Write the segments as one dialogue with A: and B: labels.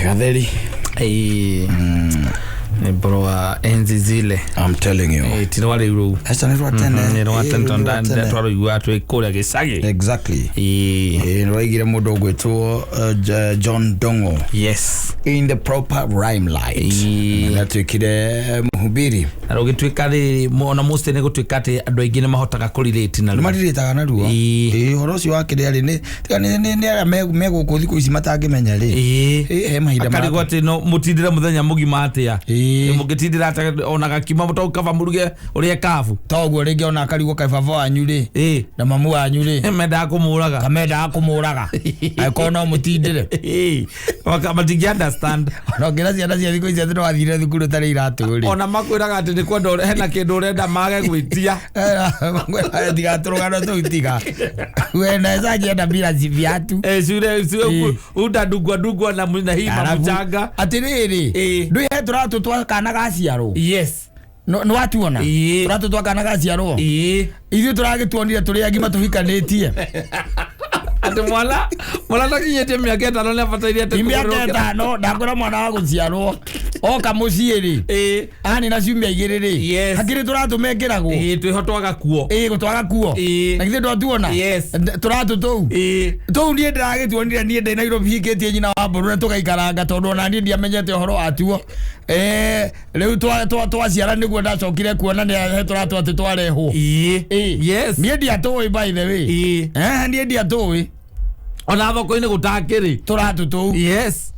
A: Gatheri.
B: Ĩĩ. Nĩ mboro wa enzi zile.
A: I'm telling you.
B: Ĩĩ, ti rwa rĩu rũu.
A: Aca nĩ rwa tene.
B: Nĩ rwa
A: Ĩĩ,
B: tene
A: rũu nĩ rwa
B: tondũ
A: tene.
B: twarũiguaga twĩ kũrĩa gĩcagi.
A: Exactly.
B: Ĩĩ.
A: Ĩĩ, nĩ rwaigire mũndũ ũgwĩtwo John Dongo
B: Yes.
A: in the proper limelight.
B: Ĩĩ.
A: Na atuĩkire mũhubiri.
B: Na rũgĩtuĩka rĩrĩ ona mostly nĩ gũtuĩka atĩ andũ aingĩ nĩ mahotaga kũrelate
A: Nĩ
B: naruo.
A: marirĩtaga naruo.
B: Ĩĩ.
A: Ĩĩ, ũhoro ũcio wa kĩrĩa rĩ, nĩ tiga nĩ arĩa me gũkũ thikũ ici matangĩmenya rĩ.
B: Ĩĩ.
A: Ĩĩ, he mahinda
B: Akarigwo atĩ no mũtindĩre mũthenya mũgima atĩa.
A: Ĩĩ.
B: Mũngĩtindĩra atĩa ona gakima to kaba mũruge ũrĩe kabu.
A: Toguo rĩngĩ ona akarigwo kaĩ baba wanyu rĩ
B: Ĩĩ.
A: na mamu wanyu rĩ
B: Mendaga kũmũraga.
A: kamendaga kũmũraga angĩkorwo no mũtindĩre.
B: Ĩĩ. Matingĩ understand.
A: Ona ũngĩra ciana cia thikũ ici atĩ nĩwathire thukuru ũtarĩ iratũ rĩ,
B: Ona makwĩraga atĩ nĩ kwenda hena kĩndũ ũrenda mage gwĩtia.
A: Tiga tũrũgano tũu, tiga we naweza jienda bila viatu.
B: Eh, ciure
A: Ĩĩ.
B: utadungwa dungwa na hii mamuchanga.
A: Atĩrĩrĩ,
B: Ĩĩ.
A: ndwĩ he tũratũ twa kana gaciarwo?
B: Yes.
A: Nĩ watuona?
B: Ĩĩ.
A: Tũratũ twa kana gaciarwo,
B: Ĩĩ.
A: ithuĩ tũragĩtuonire tũrĩ agima tũhikanĩtie.
B: Atĩ mwana takinyĩtie mĩaka 5 nĩ abataire atĩ
A: Ti mĩaka
B: kũgũrĩrwo
A: 5. Ndakwĩra mwana wa gũciarwo oka mũciĩ rĩ,
B: Ĩĩ.
A: ani na ciumia 2 rĩ,
B: Yes.
A: hakĩrĩ tũratũ mekĩragwo.
B: Ĩĩ, twĩho twaga kuo.
A: Ĩĩ, gũtwaga kuo.
B: Ĩĩ.
A: Na githĩ ndwatuona?
B: Yes.
A: Tũratũ tũu
B: Ĩĩ.
A: tũu niĩ ndĩragĩtuonire niĩ ndĩ Nairobi hikĩtie nyina wa mbũrũ na tũgaikaranga tondũ ona niĩ ndiamenyete ũhoro watuo. Rĩu twaciara nĩguo ndacokire kuona nĩ he tũratũ atĩ twarehwo.
B: Ĩĩ.
A: Ĩĩ.
B: Yes.
A: Niĩ ndiatũĩ, by the way.
B: Ĩĩ.
A: Niĩ ndiatũĩ.
B: Ona thoko-inĩ gũtakĩrĩ.
A: Tũratũ tũu.
B: Yes.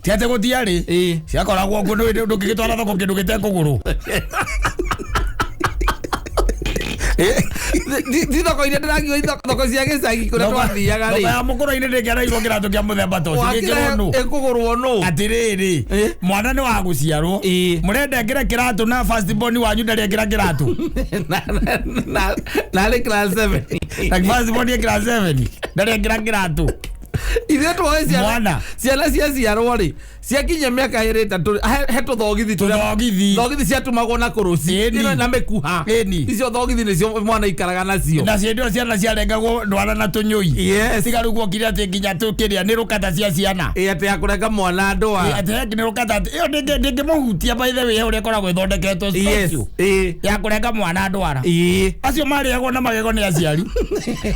A: Ti atĩ gũtiarĩ.
B: Ĩĩ.
A: Ciakoragwo kuo. Ndũngĩgĩtwara thoko kĩndũ gĩtekũgũrwo.
B: Ti thoko iria ndĩrakiuga, thoko cia gĩcagi kũrĩa twathiaga
A: Thoko
B: rĩ.
A: ya mũkũrũ-inĩ ndĩngĩarairwo kĩratũ kĩa mũthemba ta ũcio
B: Wakĩrehe
A: gĩkĩrwo nũ?
B: ĩkũgũrwo nũ?
A: Atĩrĩrĩ,
B: Ĩ?
A: mwana nĩ wa gũciarwo,
B: Ĩ.
A: mũrenda ekĩre kĩratũ na first born wanyu ndarĩ ekĩra kĩratũ?
B: Narĩ class 7.
A: Na first born ekĩra 7 ndarĩ ekĩra kĩratũ.
B: Ithuĩ twoĩ ciana.
A: Mwana.
B: Ciana ciaciarwo rĩ, ciakinya mĩaka 2 3 he tũthogithi tũrĩa
A: Tũthogithi.
B: Thogithi ciatumagwo na kũrũci.
A: Ĩni.
B: Ĩno na mĩkuha.
A: Ĩni.
B: Icio thogithi nĩcio mwana ikaraga nacio.
A: Na ciĩndĩ ĩyo ciana ciarengagwo ndwara na tũnyũi.
B: Yes.
A: Tiga rĩu guokire atĩ nginya tũkĩrĩa nĩ rũkata cia ciana.
B: Ĩ, atĩ ya kũrenga mwana ndwara.
A: Atĩ nĩ rũkata atĩ ĩyo ndĩngĩmũhutia, by the way, he ũrĩa ĩkoragwo ĩthondeketwo
B: Yes.
A: special
B: Ĩ.
A: ya kũrenga mwana ndwara.
B: Ĩ.
A: Acio marĩagwo na magego nĩ aciari.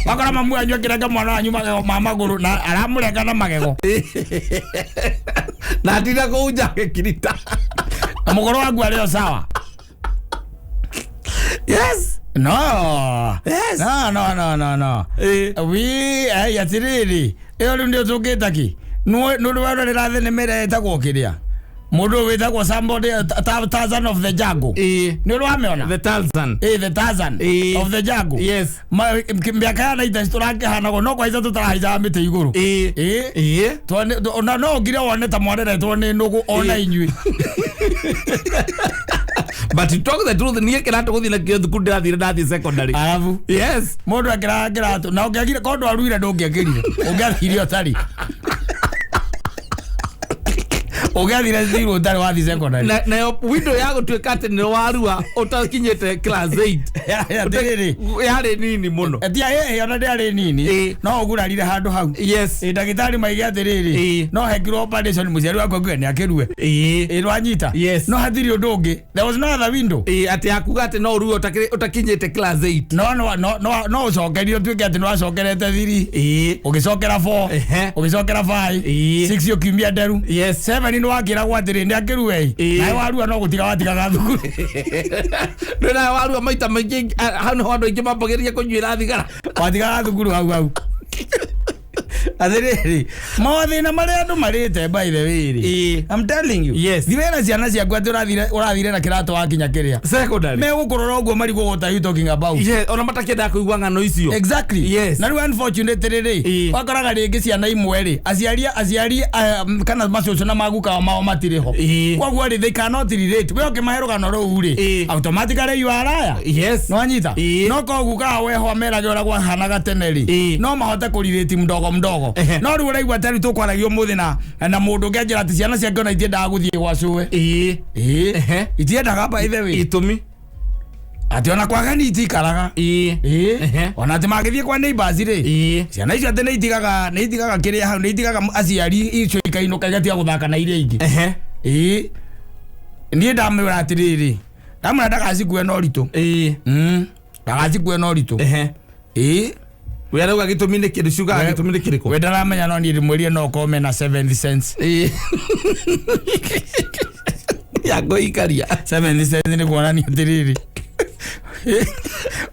A: Wakora mamu wanyu akĩrenga mwana wanyu magego ma magũrũ na aramũrenga na magego.
B: Na atinda kũu nja agĩkirita.
A: Na mũgũrũ waku arĩ o sawa.
B: Yes.
A: No.
B: Yes.
A: No, no, no, no, no.
B: Ĩ.
A: Wi ai atĩrĩrĩ, ĩyo rĩu nĩ ũtũngĩta kĩ nĩ ũndũ werorera thenema ĩrĩa ĩtagwo kĩrĩa mũndũ ũyũ wĩtagwo somebody Tarzan of the Jungle?
B: Ĩ.
A: Nĩ ũrĩ wamĩona?
B: The Tarzan.
A: Ĩ, the Tarzan
B: Ĩ.
A: of the Jungle.
B: Yes.
A: Mĩaka ya naita tũrakĩhanagwo no kwaica tũtarahaicaga mĩtĩ igũrũ.
B: Ĩ.
A: Ĩ.
B: Ĩ.
A: Ona no ngire wone ta mwareretwo nĩ nũgũ ona
B: Ĩ.
A: inyuĩ.
B: But to talk the truth, niĩ kĩratũ gũthiĩ nakĩo thukuru ndĩrathire ndathiĩ secondary.
A: Arabu
B: Yes.
A: mũndũ ekĩraga kĩratũ na ũngĩagire korwo ndwaruire ndũngĩekĩrire, ũngĩathire ũtarĩ, ũngĩathire thirwo ũtarĩ wathiĩ secondary.
B: Nayo window ya gũtuĩka atĩ nĩ warua ũtakinyĩte class 8
A: Atĩrĩrĩ,
B: yarĩ nini mũno.
A: Tia ĩĩ, ona ndĩarĩ nini.
B: Ĩ.
A: No ũgurarire handũ hau.
B: Yes.
A: Ĩ, ndagĩtarĩ maige atĩrĩrĩ,
B: Ĩ.
A: no hekirwo operation mũciari waku akuge nĩ akĩrue.
B: Ĩ.
A: Ĩ, nĩwanyita?
B: Yes.
A: No hatirĩ ũndũ ũngĩ, there was no other window.
B: Ĩ, atĩ yakuga atĩ no ũrue ũtakinyĩte class 8.
A: No ũcokerie ũtuĩke atĩ nĩwacokerete thiri,
B: Ĩ.
A: ũgĩcokera 4, ũgĩcokera 5,
B: Ĩ.
A: 6 ũkiumia nderu,
B: Yes.
A: 7 nĩ wakĩragwo atĩrĩ nĩ akĩrue.
B: Ĩ.
A: Nawe warua no gũtiga watigaga thukuru.
B: Ndĩ nawe warua maita maingĩ, hau nĩho andũ aingĩ mambagĩrĩria kũnyuĩra thigara.
A: Watigaga thukuru hau hau. Atĩrĩrĩ, mathĩna marĩa andũ marĩte, by the way rĩ,
B: Ĩ.
A: I'm telling you.
B: Yes.
A: Thirera ciana ciaku atĩ ũrathire na kĩratũ wakinya kĩrĩa
B: Secondary.
A: megũkũrora ũguo marigwo, what are you talking about?
B: Yes, ona matakĩendaga kũigua ng'ano icio.
A: Exactly.
B: Yes.
A: Na rĩu unfortunately rĩ,
B: Ĩ.
A: wakoraga rĩngĩ ciana imwe rĩ, aciari kana macũcũ na maguka mao matirĩ ho.
B: Ĩ.
A: Koguo rĩ, they cannot relate. We ũkĩmahe rũgano rũu rĩ,
B: Ĩ.
A: automatically you are liar.
B: Yes.
A: Nwanyita?
B: Ĩ.
A: No ko guka weho amerage ũrĩa kwahanaga tene rĩ,
B: Ĩ.
A: no mahote kũrirĩti mdogo mdogo.
B: Ehe.
A: No rĩu ũraigua ta rĩu tũkwaragia ũmũthĩ na mũndũ ũngĩ anjĩra atĩ ciana ciake ona itiendaga gũthiĩ gwa cũwe.
B: Ĩ.
A: Ĩ.
B: Ehe.
A: Itiendaga, by the way.
B: Itũmi?
A: Atĩ ona kwa gani itikaraga.
B: Ĩĩ.
A: Ĩĩ.
B: Ehe.
A: Ona atĩ mangĩthiĩ kwa neighbors rĩ,
B: Ĩĩ.
A: ciana icio atĩ nĩ itigaga kĩrĩa hau, nĩ itigaga aciari icio ikainũka igatiga gũthaka na iria ingĩ.
B: Ehe.
A: Ĩĩ, niĩ ndamwĩra atĩrĩrĩ, ndamwĩra ndagacikue na ũritũ.
B: Ĩĩ.
A: Ndagacikue na ũritũ.
B: Ehe.
A: Ĩĩ.
B: We arauga gĩtũmi nĩ kĩndũ ciugaga gĩtũmi nĩ kĩrĩkũ?
A: We ndaramenya, no niĩ ndĩmwĩrire no ũkorwo mena seventh sense.
B: Ĩĩ. Ya ngũikaria.
A: Seventh sense nĩ kuonania atĩrĩrĩ,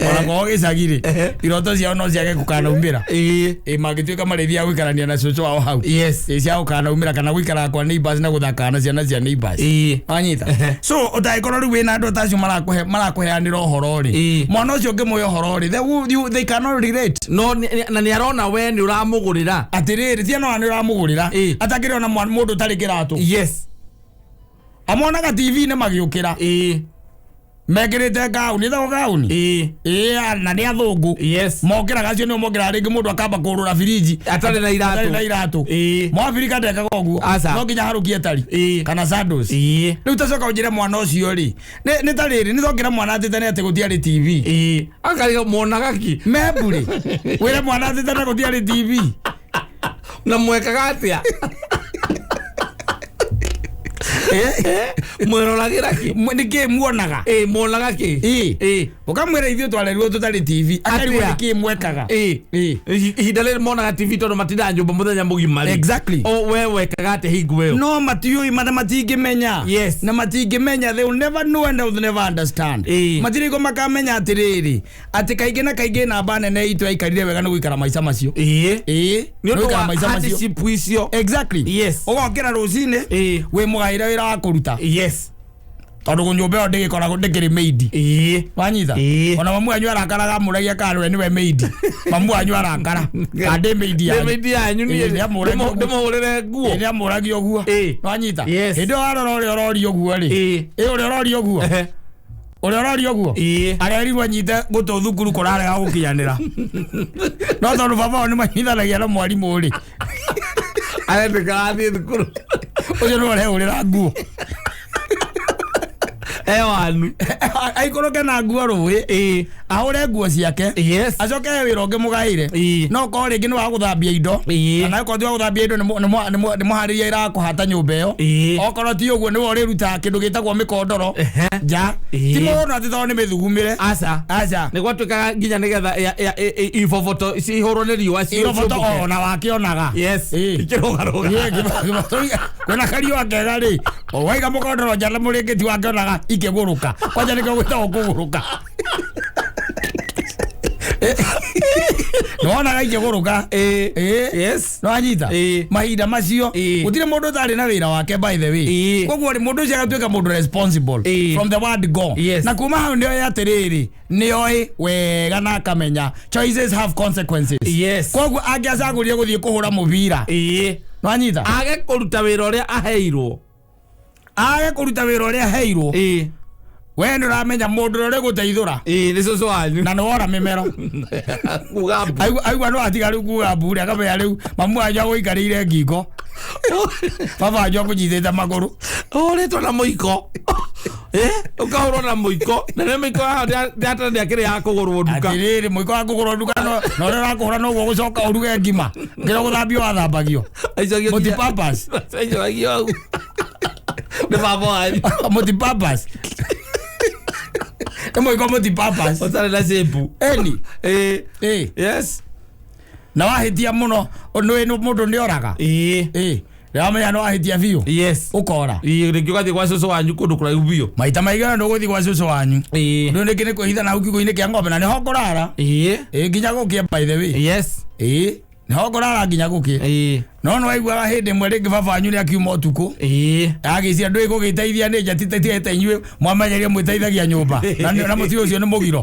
A: ona korwo gĩcagi rĩ,
B: Ehe.
A: iroto ciao no ciage gũkanaumĩra.
B: Ĩĩ.
A: Ĩ mangĩtuĩka marĩthiaga gũikarania na cũcũ wao hau.
B: Yes.
A: Ĩ cia gũkanaumĩra kana gũikaraga kwa neighbors na gũthakaga na ciana cia neighbors.
B: Ĩĩ.
A: Wanyita?
B: Ehe.
A: So ũtangĩkorwo rĩu wĩna andũ ta acio marakũheanĩra ũhoro rĩ,
B: Ĩĩ.
A: mwana ũcio ũngĩmũhe ũhoro rĩ, they cannot relate.
B: No na nĩ arona we nĩ ũramũgũrĩra.
A: Atĩrĩrĩ, tiana ona nĩ ũramũgũrĩra,
B: Ĩĩ.
A: atakĩrĩ ona mũndũ ũtarĩ kĩratũ.
B: Yes.
A: Amonaga TV-inĩ magĩũkĩra
B: Ĩĩ.
A: mekĩrĩte gauni, ĩtagwo gauni.
B: Ĩĩ.
A: Ĩĩ, na nĩ athũngũ.
B: Yes.
A: Mokĩraga acio nĩo mokĩraga rĩngĩ mũndũ akamba kũrũra birinji
B: Atarĩ na iratũ.
A: atarĩ na iratũ.
B: Ĩĩ.
A: Mwabirika ndekaga ũguo.
B: Aca.
A: No nginya harũkie tari
B: Ĩĩ.
A: kana sandals.
B: Ĩĩ.
A: Rĩu tacoka ũnjĩre mwana ũcio rĩ, nĩ ta rĩrĩ nĩ tokĩra mwana atĩ tene atĩ gũtiarĩ TV.
B: Ĩĩ. Akariga monaga ki.
A: Memburĩ wĩre mwana atĩ tene gũtiarĩ TV.
B: Na mwekaga atĩa? Mwĩroragĩra kĩ?
A: Nĩ kĩ muonaga?
B: Ĩĩ, monaga kĩ?
A: Ĩĩ.
B: Ĩĩ.
A: Ũkamwĩra ithuĩ twarerirwo tũtarĩ TV, akarigwo
B: Atĩa?
A: nĩ kĩ mwekaga.
B: Ĩĩ.
A: Ĩĩ.
B: Ihinda rĩrĩ monaga TV tondũ matindaga nyũmba mũthenya mũgima rĩ.
A: Exactly.
B: O we wekaga atĩa hingo ĩyo?
A: No matiũĩ na matingĩmenya.
B: Yes.
A: Na matingĩmenya, they will never know and they will never understand.
B: Ĩĩ.
A: Matirĩ ko makamenya atĩrĩrĩ, atĩ kaingĩ na kaingĩ namba nene itũ yaikarire wega nĩ gũikara maica macio.
B: Ĩĩ.
A: Ĩĩ.
B: Nĩ ũndũ
A: gũikara
B: wa
A: maica macio.
B: hardship icio.
A: Exactly.
B: Yes.
A: Ũgokĩra rũcinĩ,
B: Ĩĩ.
A: wĩ mũgaĩre wĩra wa kũruta,
B: Yes.
A: tondũ nyũmba ĩyo ndĩgĩkoragwo ndĩkĩrĩ maid.
B: Ĩĩ.
A: Wanyita?
B: Ĩĩ.
A: Ona mamu wanyu arakaraga amũragia kana we nĩwe maid. Mamu wanyu arakara kana ndĩ maid
B: Ndĩ
A: yanyu.
B: maid yanyu niĩ.
A: Ĩĩ, nĩamũragia ũguo.
B: Ndĩmũhũrĩre nguo.
A: Ĩĩ, nĩamũragia ũguo.
B: Ĩĩ.
A: Wanyita?
B: Yes.
A: Hĩndĩ ĩyo warora ũrĩa ũroria ũguo rĩ,
B: Ĩĩ.
A: ĩ ũrĩa ũroria ũguo,
B: Ehe.
A: ũrĩa ũroria ũguo
B: Ĩĩ.
A: arerirwo anyite gũtũ thukuru kũrarega gũkinyanĩra, no tondũ baba wao nĩ manyithanagia na mwarimũ rĩ,
B: Aretĩkĩra athiĩ thukuru.
A: Ũcio nĩwe ũrehũrĩra nguo.
B: E wanu.
A: Aikũrũke na nguo rũĩ,
B: Ĩĩ.
A: ahũre nguo ciake,
B: Yes.
A: acoke he wĩra ũngĩ mũgaĩre.
B: Ĩĩ.
A: No korwo rĩngĩ nĩ wa gũthambia indo,
B: Ĩĩ.
A: kana okorwo ti wa gũthambia indo, nĩ mũharĩria ira kũhata nyũmba ĩyo.
B: Ĩĩ.
A: Okorwo ti ũguo, nĩwe ũrĩrutaga kĩndũ gĩtagwo mĩkondoro
B: Ehe.
A: nja.
B: Ĩĩ.
A: Ti mũno atĩ tondũ nĩ mĩthugumĩre.
B: Aca.
A: Aca.
B: Nĩ gwatuĩkaga nginya nĩgetha iboboto cihũrwo nĩ riũa
A: Iroboto
B: ciũmbũke.
A: ona wakĩonaga.
B: Yes.
A: Ĩĩ.
B: Ikĩrũgarũga.
A: Ĩĩ, kwĩna kariũa kega rĩ, o waiga mũkondoro nja na mũrĩngĩti wakĩonaga ikĩgũrũka, kwanja nĩkĩo gwĩtagwo kũgũrũka. Nĩwonaga ikĩgũrũka.
B: Ĩĩ.
A: Ĩĩ.
B: Yes.
A: Nĩwanyita?
B: Ĩĩ.
A: Mahinda macio
B: Ĩĩ.
A: gũtirĩ mũndũ ũtarĩ na wĩra wake, by the way.
B: Ĩĩ.
A: Koguo rĩ, mũndũ ũcio agatuĩka mũndũ responsible
B: Ĩĩ.
A: from the word go.
B: Yes.
A: Na kuma hau nĩoĩ atĩrĩrĩ, nĩoĩ wega na akamenya choices have consequences.
B: Yes.
A: Koguo angĩacagũrire gũthiĩ kũhũra mũbira,
B: Ĩĩ.
A: nĩwanyita,
B: Age kũruta wĩra ũrĩa aheirwo.
A: Age kũruta wĩra ũrĩa aheirwo.
B: Ĩĩ.
A: We nĩ ũramenya mũndũ ũrĩa ũrĩgũteithũra
B: Ĩĩ, nĩ cũcũ wanyu.
A: na nĩ wora mĩmero.
B: Kuga mbu.
A: Aigua no atiga rĩu kuga mbure, akamenya rĩu mamu wanyu agũikarĩire ngingo, baba wanyu akũnyitĩte magũrũ.
B: Ũhũrĩtwo na mũiko. Eh, ũkahũrwo na mũiko na nĩ mĩiko yaho ndĩatene ndĩakĩrĩ ya kũgũrwo nduka.
A: Atĩrĩrĩ, mũiko wa kũgũrwo nduka na ũrĩa ũrakũhũra noguo gũcoka ũruge ngima ngĩra gũthambio wathambagio.
B: Aicagio.
A: Multipurpose.
B: Aicagio hau nĩ baba wanyu.
A: Multipurpose, nĩ mũiko multipurpose.
B: Ũtarĩ na shape.
A: Eni.
B: Ĩĩ.
A: Ĩ.
B: Yes.
A: Na wahĩtia mũno nĩ mũndũ nĩ oraga.
B: Ĩĩ.
A: Ĩ ndĩramenya nĩ wahĩtia biũ,
B: Yes.
A: ũkora.
B: Ĩĩ, rĩngĩ ũgathiĩ gwa cũcũ wanyu kũndũ kũraihu biũ.
A: Maita maigana ndũgũthiĩ gwa cũcũ wanyu.
B: Ĩĩ.
A: Rĩu nĩkĩ nĩ kwĩhitha na hau kiugũ-inĩ kĩa ng'ombe na nĩho ngũrara.
B: Ĩĩ.
A: Ĩ nginya gũkĩe, by the way.
B: Yes.
A: Ĩ nĩho ngũrara nginya gũkĩe.
B: Ĩĩ.
A: No nĩ waiguaga hĩndĩ ĩmwe rĩngĩ baba wanyu nĩ akiuma ũtukũ,
B: Ĩĩ.
A: agĩcia ndũĩ gũgĩteithia nĩ nja titatigĩte inyuĩ mwamenyerie mwĩteithagia nyũmba na mũtio ũcio nĩ mũgiro.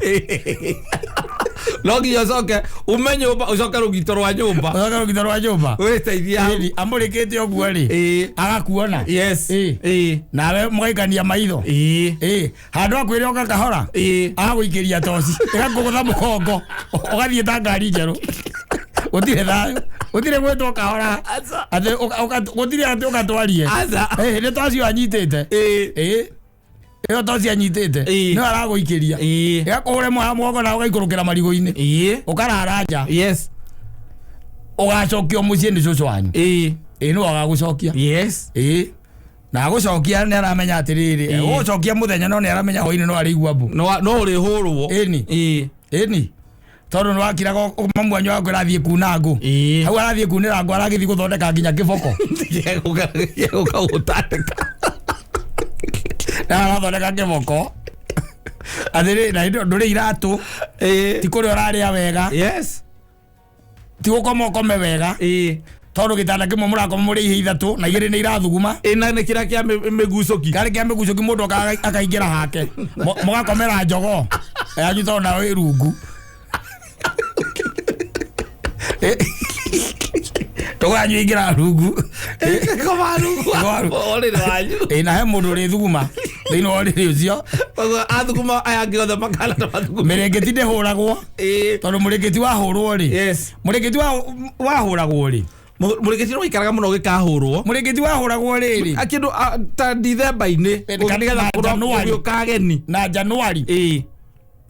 B: No nginya ũcoke ume nyũmba, ũcoke rũgito rwa nyũmba.
A: Ũcoke rũgito rwa nyũmba.
B: Wĩteithia hau.
A: Ĩni, amũrĩkĩte ũguo rĩ,
B: Ĩĩ.
A: agakuona.
B: Yes.
A: Ĩĩ.
B: Ĩĩ.
A: Nawe mũgaikania maitho.
B: Ĩĩ.
A: Ĩ handũ akwĩre oka kahora,
B: Ĩĩ.
A: agagũikĩria toci ĩgakũgũtha mũgongo ũgathiĩ ta ngari njerũ. Gũtirĩ thayũ, gũtirĩ gwĩtwo kahora.
B: Aca.
A: Atĩ gũtirĩ atĩ ũgatwarie.
B: Aca.
A: Ĩ, nĩ twacio anyitĩte.
B: Ĩĩ.
A: Ĩ. Ĩyo toci anyitĩte
B: Ĩĩ.
A: nĩyo aragũikĩria
B: Ĩĩ.
A: ĩgakũhũre mwana mũgongo na ũgaikũrũkĩra marigũ-inĩ
B: Ĩĩ.
A: ũkarara nja
B: Yes.
A: ũgacokio mũciĩ nĩ cũcũ wanyu
B: Ĩĩ.
A: ĩĩ nĩwe agagũcokia
B: Yes.
A: ĩĩ na agũcokia nĩ aramenya atĩrĩrĩ
B: Ĩĩ.
A: ũgũcokia mũthenya no nĩ aramenya hwainĩ no arĩigua mbu
B: No no ũrĩhũrwo.
A: Ĩni.
B: Ĩĩ.
A: Ĩni tondũ nĩ wakiraga mamu wanyu wakwĩra athiĩ kuna ngũ
B: Ĩĩ.
A: hau arathiĩ kunĩra ngũ aragĩthiĩ gũthondeka nginya kĩboko
B: Gĩgũka gũtandĩka.
A: Na arathondeka kĩboko atĩrĩ na hĩndĩ ĩyo ndũrĩ iratũ
B: Ĩĩ.
A: ti kũrĩa ũrarĩa wega
B: Yes.
A: ti gũkoma ũkome wega
B: Ĩĩ.
A: tondũ gĩtanda kĩmwe mũrakoma mũrĩ ihĩ ithatũ na igĩrĩ nĩ irathuguma
B: Ĩna nĩ kĩrĩa kĩa mĩgucũki.
A: karĩ kĩa mĩgucũki mũndũ okaga akaingĩra hake mũgakomera njogoo yanyu tondũ nayo ĩ rungu njogoo yanyu ĩingĩra rungu
B: Koma rungu.
A: Koma rungu.
B: Ũrĩrĩ wanyu.
A: Ĩ, na he mũndũ ũrĩ thuguma thĩinĩ wa ũrĩrĩ ũcio
B: Koguo athuguma aya angĩ othe makana ta mathuguma.
A: mĩrĩngĩti ndĩhũragwo
B: Ĩĩ.
A: tondũ mũrĩngĩti wahũrwo rĩ
B: Yes.
A: mũrĩngĩti wahũragwo rĩ
B: Mũrĩngĩti no waikaraga mũno ũgĩkahũrwo.
A: mũrĩngĩti wahũragwo rĩrĩ
B: Kĩndũ ta Dithemba-inĩ.
A: Kana
B: Nĩgetha
A: Januari.
B: gũgĩũka ageni.
A: Na Januari
B: Ĩĩ.